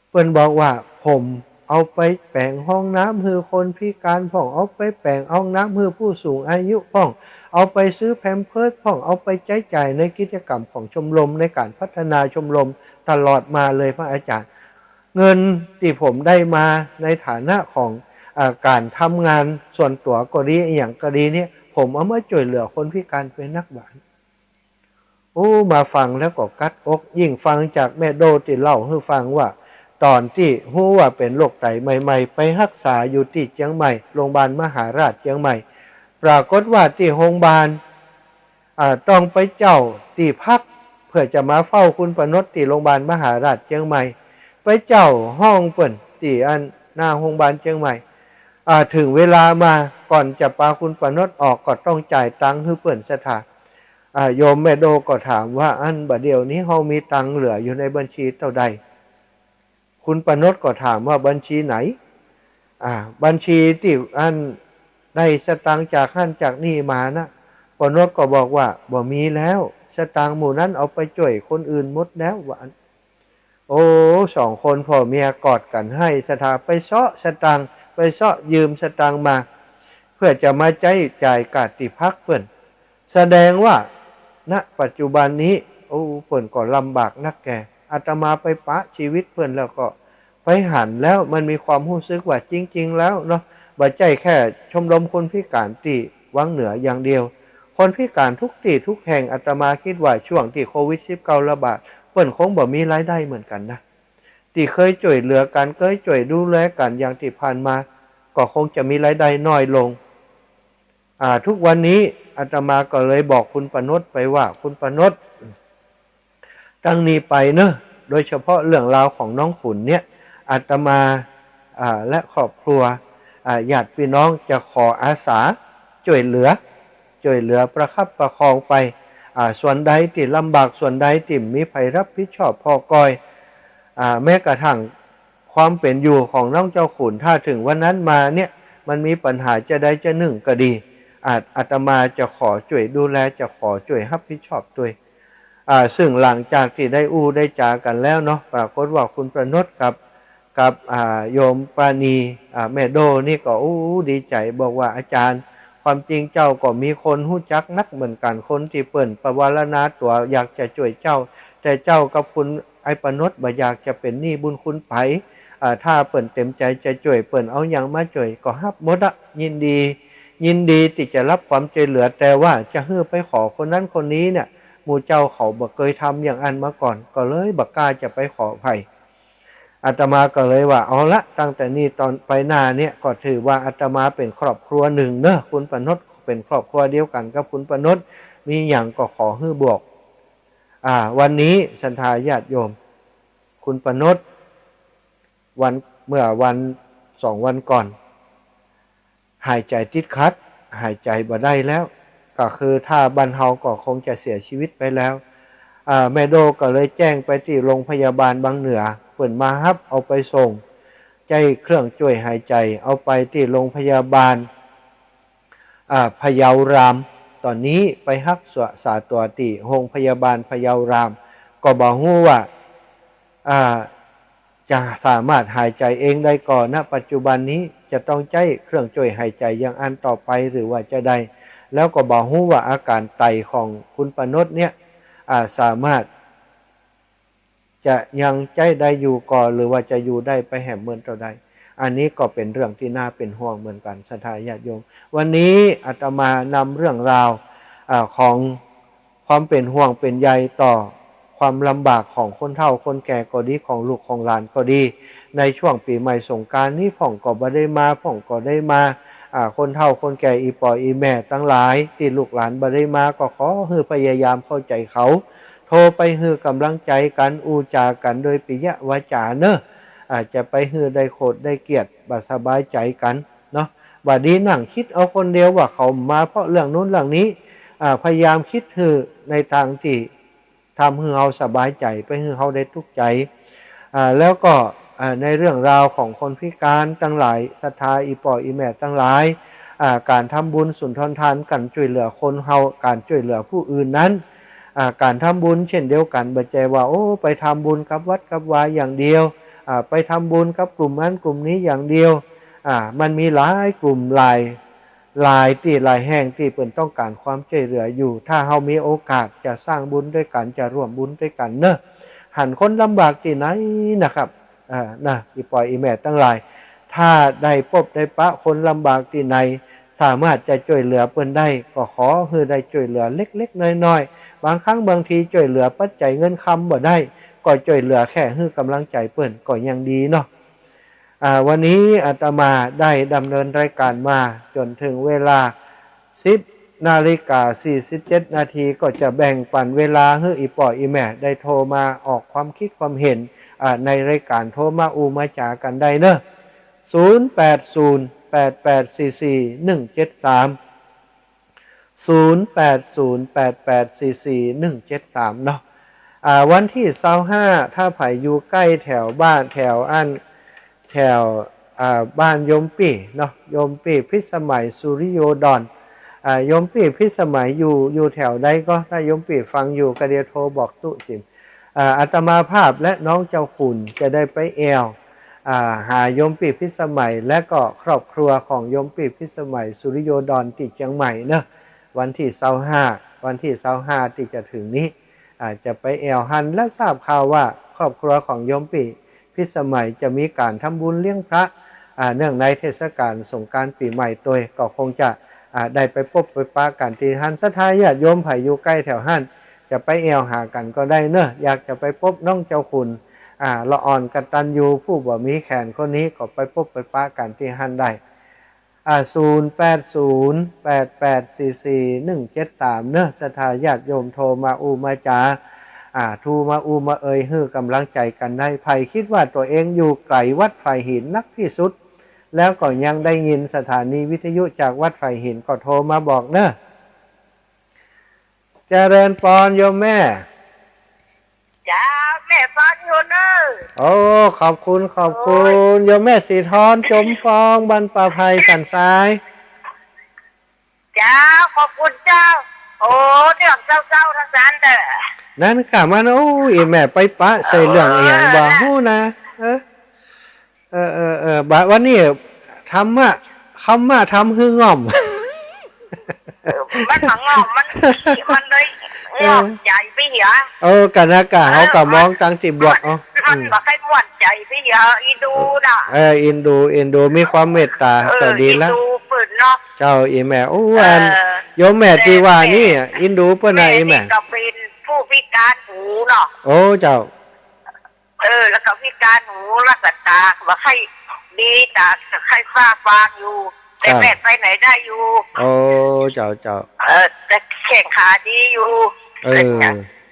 เปิ้นบอกว่า ผมเอาไปแป๋งห้องน้ำหื้อคนพิการพ่อง เอาไปแป๋งห้องน้ำหื้อผู้สูงอายุพ่อง เอาไปซื้อแพมเพิร์สพ่อง เอาไปใจ๊จ่ายในกิจกรรมของชมรม ในก๋านพัฒนาชมรมตลอดมาเลยพระอาจารย์ เงินตี้ผมได้มาในฐานะของ อ่า ก๋านทำงานส่วนตั๋วก็ดี อะหยังก็ดีเนี่ย ผมเอามาจ้วยเหลือคนพิการเป๋นนัก ว่าอั้น อู้ มาฟังแล้วก็กัดอก ยิ่งฟังจากแม่โดตี้เล่าหื้อฟังว่า ต๋อนตี้ฮู้ว่าเป๋นโรคไตใหม่ๆ ไปฮักษาอยู่ตี้เจียงใหม่ โรงพยาบาลมหาราชเจียงใหม่ ปรากฏว่าตี้โรงพยาบาล อ่า ต้องไปเจ้าตี้พัก เปื้อจะมาเฝ้าคุณประนดตี้โรงพยาบาลมหาราชเจียงใหม่ ไปเจ้าห้องเปิ้นตี้อันหน้าโรงพยาบาลเจียงใหม่ อ่า เถิงเวลามา ก่อนจะปาคุณประนดออกก็ต้องจ่ายตังค์หื้อเปิ้นซะเถาะ อ่า โยมแม่โดก็ถามว่า อั้นบ่าเดี่ยวนี้เฮามีตังค์เหลืออยู่ในบัญชีเต้าใด คุณประนดก็ถามว่า บัญชีไหน อ่า บัญชีตี้อั้นได้สตางค์จากหั้นจากนี่มานะ ประนดก็บอกว่า บ่มีแล้ว สตางค์หมู่นั้นเอาไปจ้วยคนอื่นหมดแล้ว ว่าอั้น โอ้ สองคนผัวเมียกอดกั๋นไห้ซะเถาะ ไปเซาะสตางค์ ไปเซาะยืมสตางค์มา เปื้อจะมาใจ๊จ่ายก้าตี้พักเปิ้น แสดงว่า ณ ปัจจุบันนี้ โอ้ เปิ้นก็ลำบากนักแก่ อาตมาไปปะชีวิตเปิ้นแล้วก็ไปหันแล้ว มันมีความฮู้สึกว่าจริงๆ แล้วเนาะ บ่ใจ้แค่ชมรมคนพิการตี้วังเหนืออย่างเดียว คนพิการทุกตี้ทุกแห่ง อาตมากึ๊ดว่าช่วงตี้โควิดสิบเก้าระบาด เปิ้นคงบ่มีรายได้เหมือนกั๋นนะ ตี้เกยจ้วยเหลือกั๋น เกยจ้วยดูแลกั๋นอย่างตี้ผ่านมา ก็คงจะมีรายได้น้อยลง อ่า ทุกวันนี้อาตมาก็เลยบอกคุณประนดไปว่า คุณประนด ตั้งนี้ไปเนอะ โดยเฉพาะเรื่องราวของน้องขุนเนี่ย อาตมา อ่า และครอบครัว อ่า ญาติพี่น้องจะขออาสาจ้วยเหลือ จ้วยเหลือประคับประคองไป อ่า ส่วนใดตี้ลำบาก ส่วนใดตี้มีใผรับผิดชอบผ่อกอย อ่า แม้กระทั่งความเป๋นอยู่ของน้องเจ้าขุน ถ้าเถิงวันนั้นมาเนี่ย มันมีปัญหาจะใดจะนึ่งก็ดี อาต อาตมาจะขอจ้วยดูแล จะขอจ้วยรับผิดชอบตวย อ่า ซึ่งหลังจากตี้ได้อู้ได้จ๋ากั๋นแล้วเนาะ ปรากฏว่าคุณประนดกับ กับ อ่า โยมปราณี อ่า แม่โดนี่ก็ อู้ ดีใจ๋ บอกว่า อาจ๋ารย์ ความจริงเจ้าก็มีคนฮู้จักนักเหมือนกั๋น คนตี้เปิ้นปวารณาตั๋วอยากจะจ้วยเจ้า แต่เจ้ากับคุณไอ้ประนดบ่อยากจะเป๋นหนี้บุญคุณใผ อ่า ถ้าเปิ้นเต๋มใจ๋จะจ้วย เปิ้นเอาหยังมาจ้วยก็ฮับหมดอะ ยินดี ยินดีตี้จะฮับความจ้วยเหลือ แต่ว่าจะหื้อไปขอคนนั้นคนนี้เนี่ย หมู่เจ้าเขาบ่เกยทำอย่างอั้นมาก่อน ก็เลยบ่กล้าจะไปขอใผ อาตมาก็เลยว่า เอาละ ตั้งแต่นี้ตอนไปหน้าเนี่ย ก็ถือว่าอาตมาเป๋นครอบครัวนึ่งเนอะ คุณประนดเป๋นครอบครัวเดียวกั๋นกับคุณประนด มีหยังก็ขอหื้อบอก อ่า วันนี้ศรัทธาญาติโยม คุณประนด วัน เมื่อวันสองวันก่อน หายใจ๋ติดขัด หายใจ๋บ่ได้แล้ว ก็คือถ้าบ้านเฮาก็คงจะเสียชีวิตไปแล้ว อ่า แม่โดก็เลยแจ้งไปตี้โรงพยาบาลวังเหนือ เปิ้นมาฮับเอาไปส่ง ใจ๊เครื่องจ้วยหายใจ๋ เอาไปตี้โฮงพยาบาล อ่า พะเยาราม ต๋อนนี้ไปฮักษาตั๋วตี้โฮงพยาบาลพะเยาราม ก็บ่ฮู้ว่า อ่า จะสามารถหายใจ๋เองได้ก่อ ณ ปัจจุบันนี้ จะต้องใจ๊เครื่องจ้วยหายใจ๋อย่างอั้นต่อไปหรือว่าจาใด แล้วก็บ่ฮู้ว่าอาก๋านไตของคุณปานดเนี่ย อ่า สามารถ จะยังใจ๊ได้อยู่ก่อ หรือว่าจะอยู่ได้ไปแหมเมินเต้าใด อันนี้ก็เป๋นเรื่องตี้น่าเป๋นห่วงเหมือนกั๋น ศรัทธาญาติโยม วันนี้อาตมานำเรื่องราว อ่า ของความเป๋นห่วงเป๋นใยต่อความลำบากของคนเฒ่าคนแก่ก็ดี ของลูกของหลานก็ดี ในช่วงปี๋ใหม่สงกรานต์นี้พ่องก็บ่ได้มา พ่องก็ได้มา อ่า คนเฒ่าคนแก่อี่ป้ออี่แม่ตังหลาย ตี้ลูกหลานบ่ได้มา ก็ขอหื้อพยายามเข้าใจ๋เขา โทรไปหื้อก๋ำลังใจ๋กั๋น อู้จ๋ากั๋นโดยปิยวาจาเนาะ อ่า จะไปหื้อได้โขดได้เกียรติ บ่สบายใจ๋กั๋นเนาะ บ่ดีนั่งกึ๊ดเอาคนเดียวว่าเขามาเพราะเรื่องนู้นเรื่องนี้ อ่า พยายามกึ๊ดหื้อในตางตี้ทำหื้อเฮาสบายใจ๋ ไปหื้อเฮาได้ตุ๊กข์ใจ๋ อ่า แล้วก็ อ่า ในเรื่องราวของคนพิก๋านตังหลาย ศรัทธาอี่ป้ออี่แม่ตังหลาย อ่า ก๋านทำบุญสุนทรทาน ก๋านจ้วยเหลือคนเฮา ก๋านจ้วยเหลือผู้อื่นนั้น อ่า ก๋านทำบุญเช่นเดียวกั๋น บ่ใจ้ว่า โอ้ ไปทำบุญกับวัดกับวาอย่างเดียว อ่า ไปทำบุญกับกลุ่มนั้นกลุ่มนี้อย่างเดียว อ่า มันมีหลายกลุ่มหลาย หลายตี้หลายแห่งตี้เปิ้นต้องก๋านความจ้วยเหลืออยู่ ถ้าเฮามีโอกาสจะสร้างบุญด้วยกั๋น จะร่วมบุญด้วยกั๋นเนาะ หันคนลำบากตี้ไหนนะครับ อ่า นะ อี่ป้ออี่แม่ตังหลาย ถ้าได้ปบได้ปะคนลำบากตี้ไหน สามารถจะจ้วยเหลือเปิ้นได้ ก็ขอหื้อได้จ้วยเหลือเล็กๆ น้อยๆ บางครั้งบางทีจ้วยเหลือปัจจัยเงินคำบ่ได้ ก็จ้วยเหลือแค่หื้อก๋ำลังใจ๋เปิ้นก็ยังดีเนาะ อ่า วันนี้อาตมาได้ดำเนินรายการมาจ๋นเถิงเวลา สิบนาฬิกาสี่สิบเจ็ดนาที ก็จะแบ่งปั๋นเวลาหื้ออี่ป้ออี่แม่ได้โทรมาออกความกึ๊ดความเห็น อ่า ในรายการ โทรมาอู้มาจ๋ากั๋นได้เนาะ ศูนย์แปดศูนย์ แปดแปดสี่สี่ หนึ่งเจ็ดสาม ศูนย์แปดศูนย์ แปดแปดสี่สี่ หนึ่งเจ็ดสาม เนาะ อ่า วันตี้ซาวห้า ถ้าใผอยู่ใก้แถวบ้าน แถวอั้น แถว อ่า บ้านโยมปี้เนาะ โยมปี้พิสมัย สุริโยดร อ่า โยมปี้พิสมัยอยู่ อยู่แถวใดก็ ถ้าโยมปี้ฟังอยู่ก็เดี๋ยวโทรบอกตุ๊จิ๋ม อ่า อาตมาภาพและน้องเจ้าขุนจะได้ไปแอ่ว อ่า หาโยมปี้พิสมัย และก็ครอบครัวของโยมปี้พิสมัย สุริโยดร ตี้เจียงใหม่เนาะ วันตี้ซาวห้า วันตี้ซาวห้าตี้จะเถิงนี้ อ่า จะไปแอ่วหั้น และทราบข่าวว่าครอบครัวของโยมปี้พิสมัยจะมีก๋านทำบุญเลี้ยงพระ อ่า เนื่องในเทศกาลสงกรานต์ปี๋ใหม่ตวย ก็คงจะ อ่า ได้ไปปบไปปะกั๋นตี้หั้น ศรัทธาญาติโยมใผอยู่ใก้แถวหั้น จะไปแอ่วหากั๋นก็ได้เนาะ อยากจะไปปบน้องเจ้าขุน อ่า ละอ่อนกตัญญูผู้บ่มีแขนคนนี้ ก็ไปปบไปปะกั๋นตี้หั้นได้ อ่า ศูนย์แปดศูนย์ แปดแปดสี่สี่ หนึ่งเจ็ดสาม เนาะ ศรัทธาญาติโยมโทรมาอู้มาจ๋า อ่า โทรมาอู้มาเอ่ย หื้อก๋ำลังใจ๋กั๋นได้ ใผกึ๊ดว่าตั๋วเองอยู่ไก๋วัดฝายหินนักตี้สุด แล้วก็ยังได้ยินสถานีวิทยุจากวัดฝายหินก็โทรมาบอกเนอะ เจริญปอนโยมแม่ เจ้า แม่ฟังอยู่เนอะ โอ้ ขอบคุณ ขอบคุณ โอ้ย โยมแม่สีทอน จมฟอง บ้านป่าไผ่ สันทราย เจ้า ขอบคุณเจ้า โอ้ เรื่องเศร้าๆ ตังนั้นเด้อ นั้นก่ะมัน โอ้ อี่แม่ไปปะใส่เรื่องอะหยังบ่ฮู้นะ เออ เออ เออ เออ บาดวันนี้ ธรรมะ ธรรมะทำหื้อง่อม เออ มันบ่ง่อม มัน มันเลย เออ ง่อมใจ๋ไปเหีย เออ กะนะกะ เออ เฮากะมองตังตี้บวก มัน เอา มัน อืม บ่ใค่ม่วนใจ๋ไปเหีย อีดูน่ะ เออ เอ็นดู เอ็นดู มีความเมตต๋า เออ ก็ดีละ เอ็นดูเปิ้นเนาะ เจ้า อี่แม่ โอ้ เออ อัน โยมแม่ตี้ว่านี่ เอ็นดูเปิ้นนะ แม่ อี่แม่ นี่ก็เป๋นผู้พิก๋านหูเนาะ โอ้ เจ้า เออ แล้วก็พิก๋านหู แล้วก็ต๋าบ่ใค่ดี ต๋าใค่ฟ้าฟางอยู่ แต่ ครับ แม่ไปไหนได้อยู่ โอ้ เจ้า เจ้า เออ แต่แข้งขาดีอยู่ เออ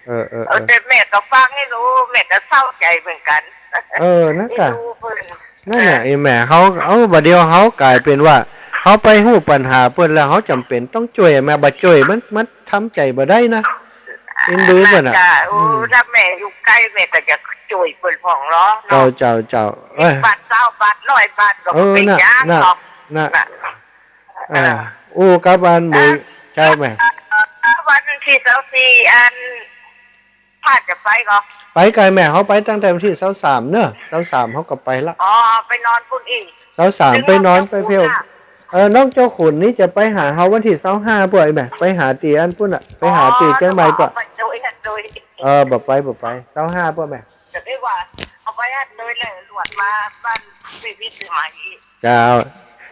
เออ เออ เออ แต่แม่ก็ฟังให้รู้ แม่ก็เศร้าใจ๋เหมือนกั๋น เออ นั่นกะ ไม่รู้เปิ้น นั่นน่ะ เออ อี่แม่ เฮา เอ้า บ่าเดี่ยวเฮาก๋ายเป๋นว่า เฮาไปฮู้ปัญหาเปิ้นแล้ว เฮาจ๋ำเป๋นต้องจ้วย แม่บ่จ้วย มัน มันทำใจ๋บ่ได้นะ เอ็นดูเปิ้นน่ะ นั่นกะ โอ้ อืม ถ้าแม่อยู่ใก้ แม่ก็จะ จุยเปิ้นพ่องลอ เจ้า เนาะ เจ้า เจ้า เอ้ย บาท ซาวบาท ร้อยบาท ก็ เออ บ่เป๋น น่ะ หยัง น่ะ เนาะ น่ะ น่ะ อ่า เออ อู้กับอันหมู่ เออ เจ้าแม่ เออ วันตี้ซาวสี่ อัน พาจะไปก่อ ไปไกลแม่ เฮาไปตั้งแต่วันตี้ซาวสามเนาะ ซาวสามเฮาก็ไปละ อ๋อ ไปนอนปุ้นอี้ ซาวสาม ไปนอนไปเที่ยว เออ น้องเจ้าขุนนี่จะไปหาเฮาวันตี้ซาวห้าป่ะไอ้แม่ ไปหาตี้อันปุ้นน่ะ ไปหาตี้เจียงใหม่ป่ะ อ๋อ ไปโดย โดย เออ บ่ไป บ่ไป ซาวห้าป่ะแม่ จะได้ว่า เอาไปอันโดยเลย ลวดมาบ้านปี้พิสมัย เจ้า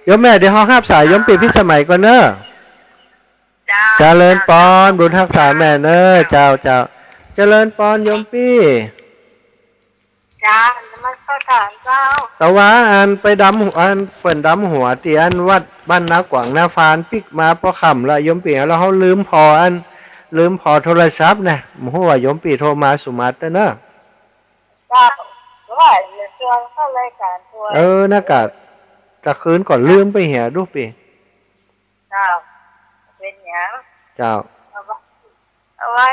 โยมแม่ เดี๋ยวเฮาฮับสายโยมปี้พิสมัยก่อนเนาะ เจ้า เจริญปอน บุญฮักษาแม่เนาะ เจ้า เจ้า เจริญปอนโยมปี้ เจ้า นมัสการเจ้า แต่ว่าอันไปดำหัว อันเปิ้นดำหัวตี้อันวัดบ้านนากวางนาฟานปิ๊กมาปอค่ำละโยมปี้ แล้วเฮาลืมผ่ออัน ลืมผ่อโทรศัพท์นะ บ่ฮู้ว่าโยมปี้โทรมาสุมาเตอร์เนาะ เจ้า ว่าจะชวนเข้ารายการชวน เออ นะกะ ตะคืนก่อนลืมไปเหียดูปี้ เจ้า เป๋นหยัง เจ้า เอาไว้ เอาไว้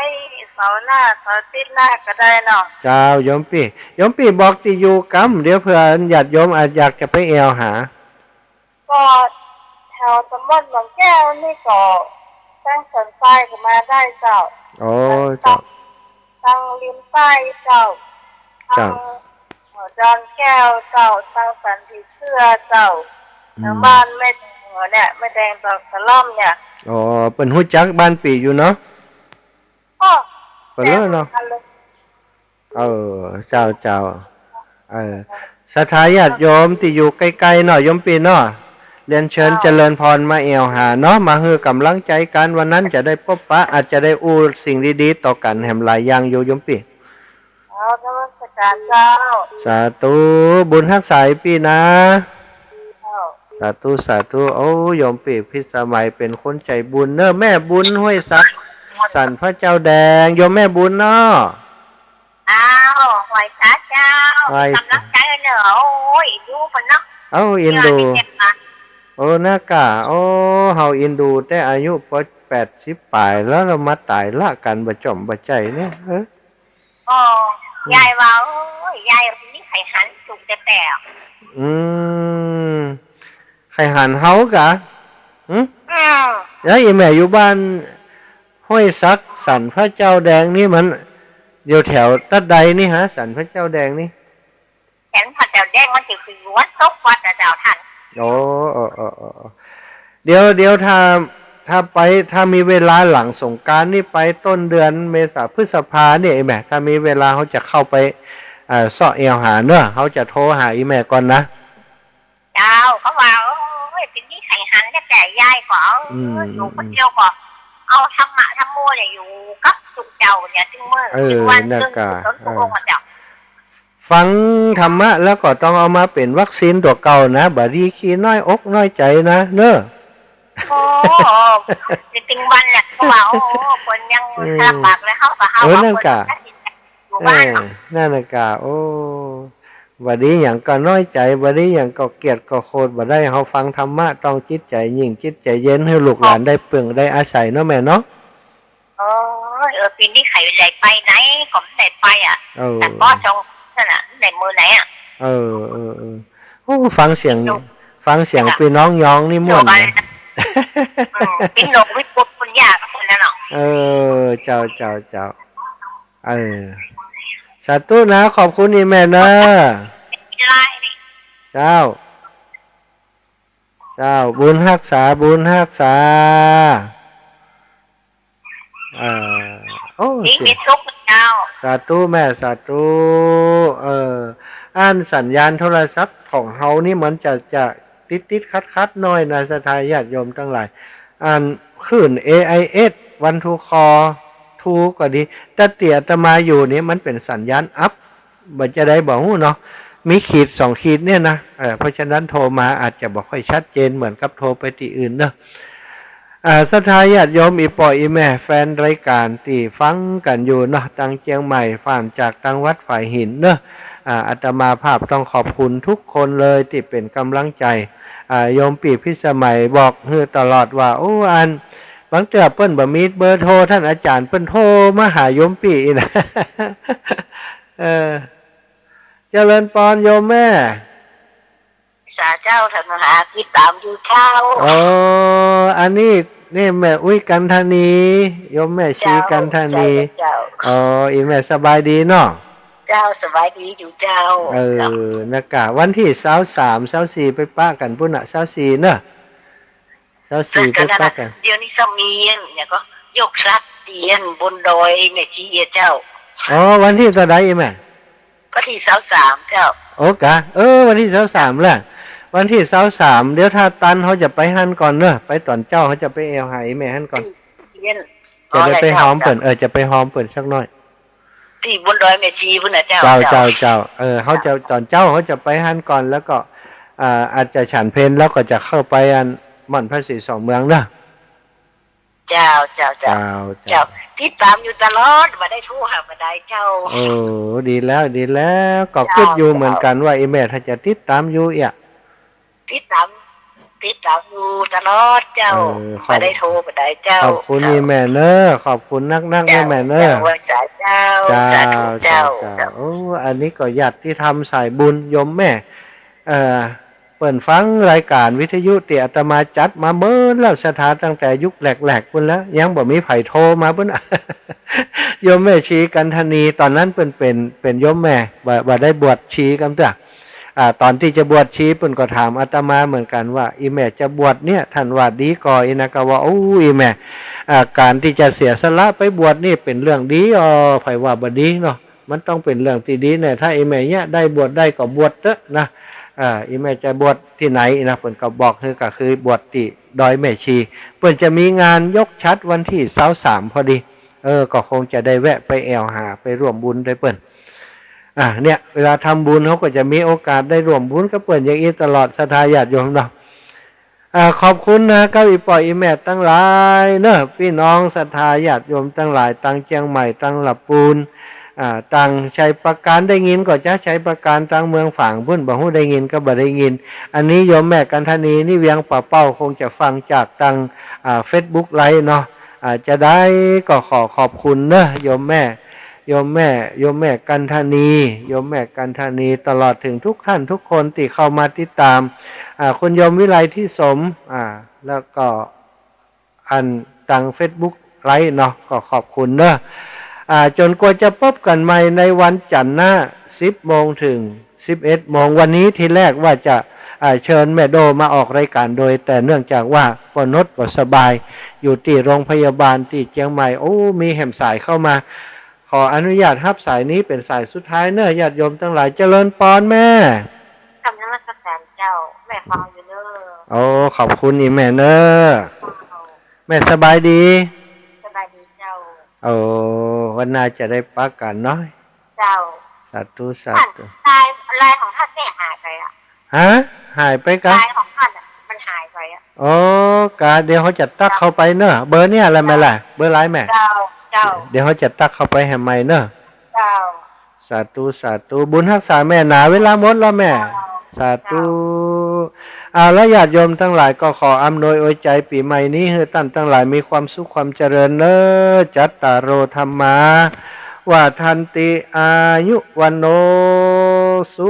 เสาร์หน้า เสาร์อาทิตย์หน้าก็ได้เนาะ เจ้า โยมปี้ โยมปี้บอกตี้อยู่กำ เดี๋ยวเผื่อญาติโยมอาจอยากจะไปแอ่วหา ก็แถวตำบลบางแก้วนี่ก็ ตังสันทรายก็มาได้เจ้า โอ้ ตัง เจ้า ตังริมใต้เจ้า เจ้า ตังหัวดอนแก้วเจ้า ตังสันผีเสื้อเจ้า อืม ตังบ้านแม่แดงหัวเนี่ย แม่แดงดอกสะล่อมเนี่ย อ๋อ เปิ้นฮู้จักบ้านปี้อยู่เนาะ อ้อ เปิ้นเลิศเนาะ แดงเหมือนกันเลย เออ เจ้า เจ้า เออ ศรัทธาญาติโยมตี้อยู่ใก้ๆ เนาะ โยมปี้เนาะ เรียนเชิญ เจ้า เจริญปอนมาแอ่วหาเนาะ มาหื้อก๋ำลังใจ๋กั๋น วันนั้นจะได้ปบปะ อาจจะได้อู้สิ่งดีๆ ต่อกั๋นแหมหลายอย่างอยู่โยมปี้ เจ้า นมัสการเจ้า สาธุ บุญฮักษาปี้นะ เจ้า สาธุ สาธุ โอ้ โยมปี้พิสมัยเป๋นคนใจ๋บุญเนาะ แม่บุญห้วยสัก สันพระเจ้าแดง โยมแม่บุญเนาะ อ้าว ไหว้สาเจ้า ไหว้ ก๋ำลังใจ๋เนาะ โอ้ย เอ็นดูเปิ้นเนาะ เอ้า เอ็นดู โอ้ นากะ โอ้ เฮาเอ็นดู แต่อายุปอแปดสิบป๋ายแล้ว แล้วมาต๋ายละกั๋นบ่จ่อมบ่ใจ๋เนี่ย เออ โอ้ อืม ยายว่า โอ้ย ยายนี่ใผหันสุกแต่แป๋ว อืม ใผหันเฮากะ หึ อืม แล้วอีแม่อยู่บ้านห้วยสัก สันพระเจ้าแดงนี่มันอยู่แถวตั๊ดใดนี่ฮะ สันพระเจ้าแดงนี่ สันพระเจ้าแดงมันจะอยู่วัดตกวัดนะเจ้าท่าน โอ้ เออ เออ เออ เออ เดี๋ยว เดี๋ยวถ้า ถ้าไป ถ้ามีเวลาหลังสงกรานต์นี่ไปต้นเดือนเมษาพฤษภาเนี่ย อีแม่ ถ้ามีเวลาเฮาจะเข้าไป เอ่อ เซาะแอ่วหาเนาะ เฮาจะโทรหาอีแม่ก่อนนะ เจ้า เขาว่า โอ้ย ปี๋นี้ใผหันแต่ยายก็ อืม อยู่คนเดียวก็ เอาธรรมะธรรมโมเนี่ยอยู่กับตุ๊เจ้าเนี่ย ตึงมื้อ เออ ตึงวัน นากะ ตึงสน เออ องค์เจ้า ฟังธรรมะแล้วก็ต้องเอามาเป๋นวัคซีนตั๋วเก่านะ บ่ดีขี้น้อยอกน้อยใจ๋นะ เนาะ โอ้ จริงๆ วันแหละ เพราะว่า โอ้ คนยัง อืม ลำบากเลย เฮาก็ เฮา เออ ว่า นั่นกะ คนยังอยู่บ้านเนาะ เออ นั่นน่ะกะ โอ้ บ่ดีหยังก็น้อยใจ๋ บ่ดีหยังก็เกลียดก็โขดบ่ได้ เฮาฟังธรรมะต้องจิตใจ๋ยิ่ง จิตใจ๋เย็น หื้อลูกหลานได้เปิงได้อาศัยเนาะแม่เนาะ โอ้ย เออ ปี๋นี้ใผได้ไปไหนก็บ่ได้ไปอ่ะ เออ แต่ก็จงนั่นน่ะ ได้มื้อไหนอ่ะ เออ เออ เออ โอ้ ฟังเสียง ฟังเสียงปี้น้องยองนี่ม่วนนะ อืม ปี้น้องวิปุตรปุญญากับคนนั้นเนาะ เออ เจ้า เจ้า เจ้า เออ สาธุนะ ขอบคุณอีแม่เนาะ เจ้า เจ้า บุญฮักษา บุญฮักษา เอ่อ โอ้ ดี เสียง มีสุขเจ้า สาธุแม่ สาธุ เออ อันสัญญาณโทรศัพท์ของเฮานี่มันจะ จะติดๆ ขัดๆ หน้อยนะ ศรัทธาญาติโยมตังหลาย อันคลื่น เอไอเอส วันทูคอล ทูก็ดี แต่ตี้อาตมาอยู่นี่มันเป๋นสัญญาณอัพ บ่จะใดบ่ฮู้เนาะ มีขีดสองขีดเนี่ยนะ เอ่อ เพราะฉะนั้นโทรมาอาจจะบ่ค่อยชัดเจนเหมือนกับโทรไปตี้อื่นเนาะ อ่า ศรัทธาญาติโยมอี่ป้ออี่แม่แฟนรายก๋านตี้ฟังกั๋นอยู่เนาะ ตังเจียงใหม่ ผ่านจากตังวัดฝายหินเนาะ อ่า อาตมาภาพต้องขอบคุณทุกคนเลยตี้เป๋นก๋ำลังใจ๋ อ่า โยมปี้พิสมัยบอกหื้อตลอดว่า โอ้ อัน บางเตื้อเปิ้นบ่มีเบอร์โทรต้านอาจ๋ารย์ เปิ้นโทรมาหาโยมปี้อี้นะ เออ เจริญปอนโยมแม่ สาเจ้า ท่านมหา ติดต๋ามอยู่เจ้า อ๋อ อันนี้ นี่แม่อุ๊ยกันทนี โยมแม่ชี เจ้า กันทนี เจ้า เจ้า อ๋อ อี่แม่สบายดีเนาะ เจ้า สบายดีอยู่เจ้า เออ เจ้า นะกะ วันตี้ซาวสาม ซาวสี่ ไปปะกั๋นปู้นน่ะ ซาวสี่เนาะ ซาวสี่ ไปปะกั๋น เดี๋ยวนี้ซ้ำมีอัน หยังก่อ ยกฉัตรตี้อันบนดอยแม่ชีอะเจ้า อ๋อ วันตี้เต้าใดอี่แม่ วันตี้ซาวสามเจ้า โอ้กะ เออ วันตี้ซาวสามแหละ วันตี้ซาวสาม เดี๋ยวถ้าตันเฮาจะไปหั้นก่อนเนาะ ไปต๋อนเจ๊าเฮาจะไปแอ่วหาแม่หั้นก่อน ตี้เตียน จะได้ไปฮอมเปิ้น อ๋อ เจ้า เออ จะไปฮอมเปิ้นสักหน้อย ตี้บนดอยแม่ชีปู้นน่ะเจ้า เจ้า เจ้า เจ้า เจ้า เออ เฮาจะ เจ้า ต๋อนเจ๊าเฮาจะไปหั้นก่อน แล้วก็ อ่า อาจจะฉันเพลแล้วก็จะเข้าไปอันหม่อนพระศรีสองเมืองเนาะ เจ้า เจ้า เจ้า เจ้า เจ้า เจ้า ติดต๋ามอยู่ตลอด บ่ได้โทรหาบ่ได้เจ้า โอ้ ดีแล้ว ดีแล้ว ก็ เจ้า กึ๊ดอยู่เหมือนกั๋น เจ้า ว่าอี่แม่ถ้าจะติดต๋ามอยู่เอี้ย ติดต๋าม ติดต๋ามอยู่ตลอดเจ้า เออ ขอบ บ่ได้โทรบ่ได้เจ้า ขอบคุณ เจ้า อี่แม่เนาะ ขอบคุณนักๆ เจ้า อี่แม่เนาะ เจ้า สาเจ้า เจ้า สาธุเจ้า เจ้า เจ้า เจ้า โอ้ อันนี้ก็ญาติธรรมสายบุญโยมแม่ เอ่อ เปิ้นฟังรายก๋านวิทยุตี้อาตมาจัดมาเมินแล้ว ศรัทธาตั้งแต่ยุคแรกๆ ปู้นแล้ว ยังบ่มีใผโทรมาปู้น โยมแม่ชีกันทนี ต๋อนนั้นเปิ้นเป๋น เป๋นโยมแม่ บ่ บ่ได้บวชชีกำเตื้อ อ่า ต๋อนตี้จะบวชชีเปิ้นก็ถามอาตมาเหมือนกั๋นว่า อี่แม่จะบวชเนี่ย ท่านว่าดีก่อ อี่นะก็ว่า โอ้ อี่แม่ อ่า ก๋านตี้จะเสียสละไปบวชนี่เป๋นเรื่องดี อ๋อ ใผว่าบ่ดีเนาะ มันต้องเป๋นเรื่องตี้ดีแน่ ถ้าอี่แม่เนี่ยได้บวชได้ก็บวชเต๊อะนะ อ่า อี่แม่จะบวชตี้ไหนนะ เปิ้นก็บอกหื้อ ก็คือบวชตี้ดอยแม่ชี เปิ้นจะมีงานยกฉัตรวันตี้ซาวสามพอดี เออ ก็คงจะได้แวะไปแอ่วหา ไปร่วมบุญด้วยเปิ้น อ่า เนี่ย เวลาทำบุญเฮาก็จะมีโอกาสได้ร่วมบุญกับเปิ้นอย่างอี้ตลอด ศรัทธาญาติโยมเนาะ อ่า ขอบคุณนะ กับอี่ป้ออี่แม่ตังหลายเนาะ ปี้น้องศรัทธาญาติโยมตังหลาย ตังเจียงใหม่ ตังละปูน อ่า ตังชัยปราการ ได้ยินก็จะชัยปราการ ตังเมืองฝางปู้น บ่ฮู้ได้ยินก็บ่ได้ยิน อันนี้โยมแม่กันทนี นี่เวียงป่าเป้า คงจะฟังจากตัง อ่า เฟซบุ๊กไลฟ์เนาะ อ่า จะได้ก็ขอขอบคุณเนาะ โยมแม่ โยมแม่ โยมแม่กันทนี โยมแม่กันทนี ตลอดเถิงทุกท่านทุกคนตี้เข้ามาติดต๋าม อ่า คุณโยมวิไลที่สม อ่า แล้วก็ อันตังเฟซบุ๊กไลฟ์เนาะ ก็ขอบคุณเนาะ อ่า จ๋นกว่าจะปบกั๋นใหม่ในวันจั๋นทร์หน้า สิบโมงเถิงสิบเอ็ดโมง วันนี้ทีแรกว่าจะ อ่า เชิญแม่โดมาออกรายก๋านโดย แต่เนื่องจากว่าป้อนดบ่สบาย อยู่ตี้โรงพยาบาลตี้เจียงใหม่ โอ้ มีแหมสายเข้ามา ขออนุญาตฮับสายนี้เป๋นสายสุดท้ายเนาะ ญาติโยมตังหลาย เจริญปอนแม่ กราบนมัสก๋ารเจ้า แม่ฟังอยู่เนาะ โอ้ ขอบคุณอี่แม่เนาะ เจ้า แม่สบายดี สบายดีเจ้า โอ้ วันหน้าจะได้ปะกั๋นเนาะ เจ้า สาธุ สาธุ ไลน์ ไลน์ของท่านแม่หายไปอะ ฮะ หายไปกะ ไลน์ของท่านอะ มันหายไปอะ อ๋อ กะ เดี๋ยวเฮาจะตั๊กเข้าไปเนาะ เบอร์เนี่ยแหละแม่ล่ะ เบอร์ไลน์แม่ เจ้า เจ้า เดี๋ยวเฮาจะตั๊กเข้าไปหื้อใหม่เนาะ เจ้า สาธุ สาธุ บุญฮักษาแม่หนา เวลาหมดแล้วแม่ เจ้า สาธุ เจ้า เอาละ ญาติโยมตังหลาย ก็ขออำนวยอวยใจ๋ปี๋ใหม่นี้ หื้อต้านตังหลายมีความสุขความเจริญเนาะ จัตตาโร ธัมมา วัฑฒันติ อายุ วัณโณ สุ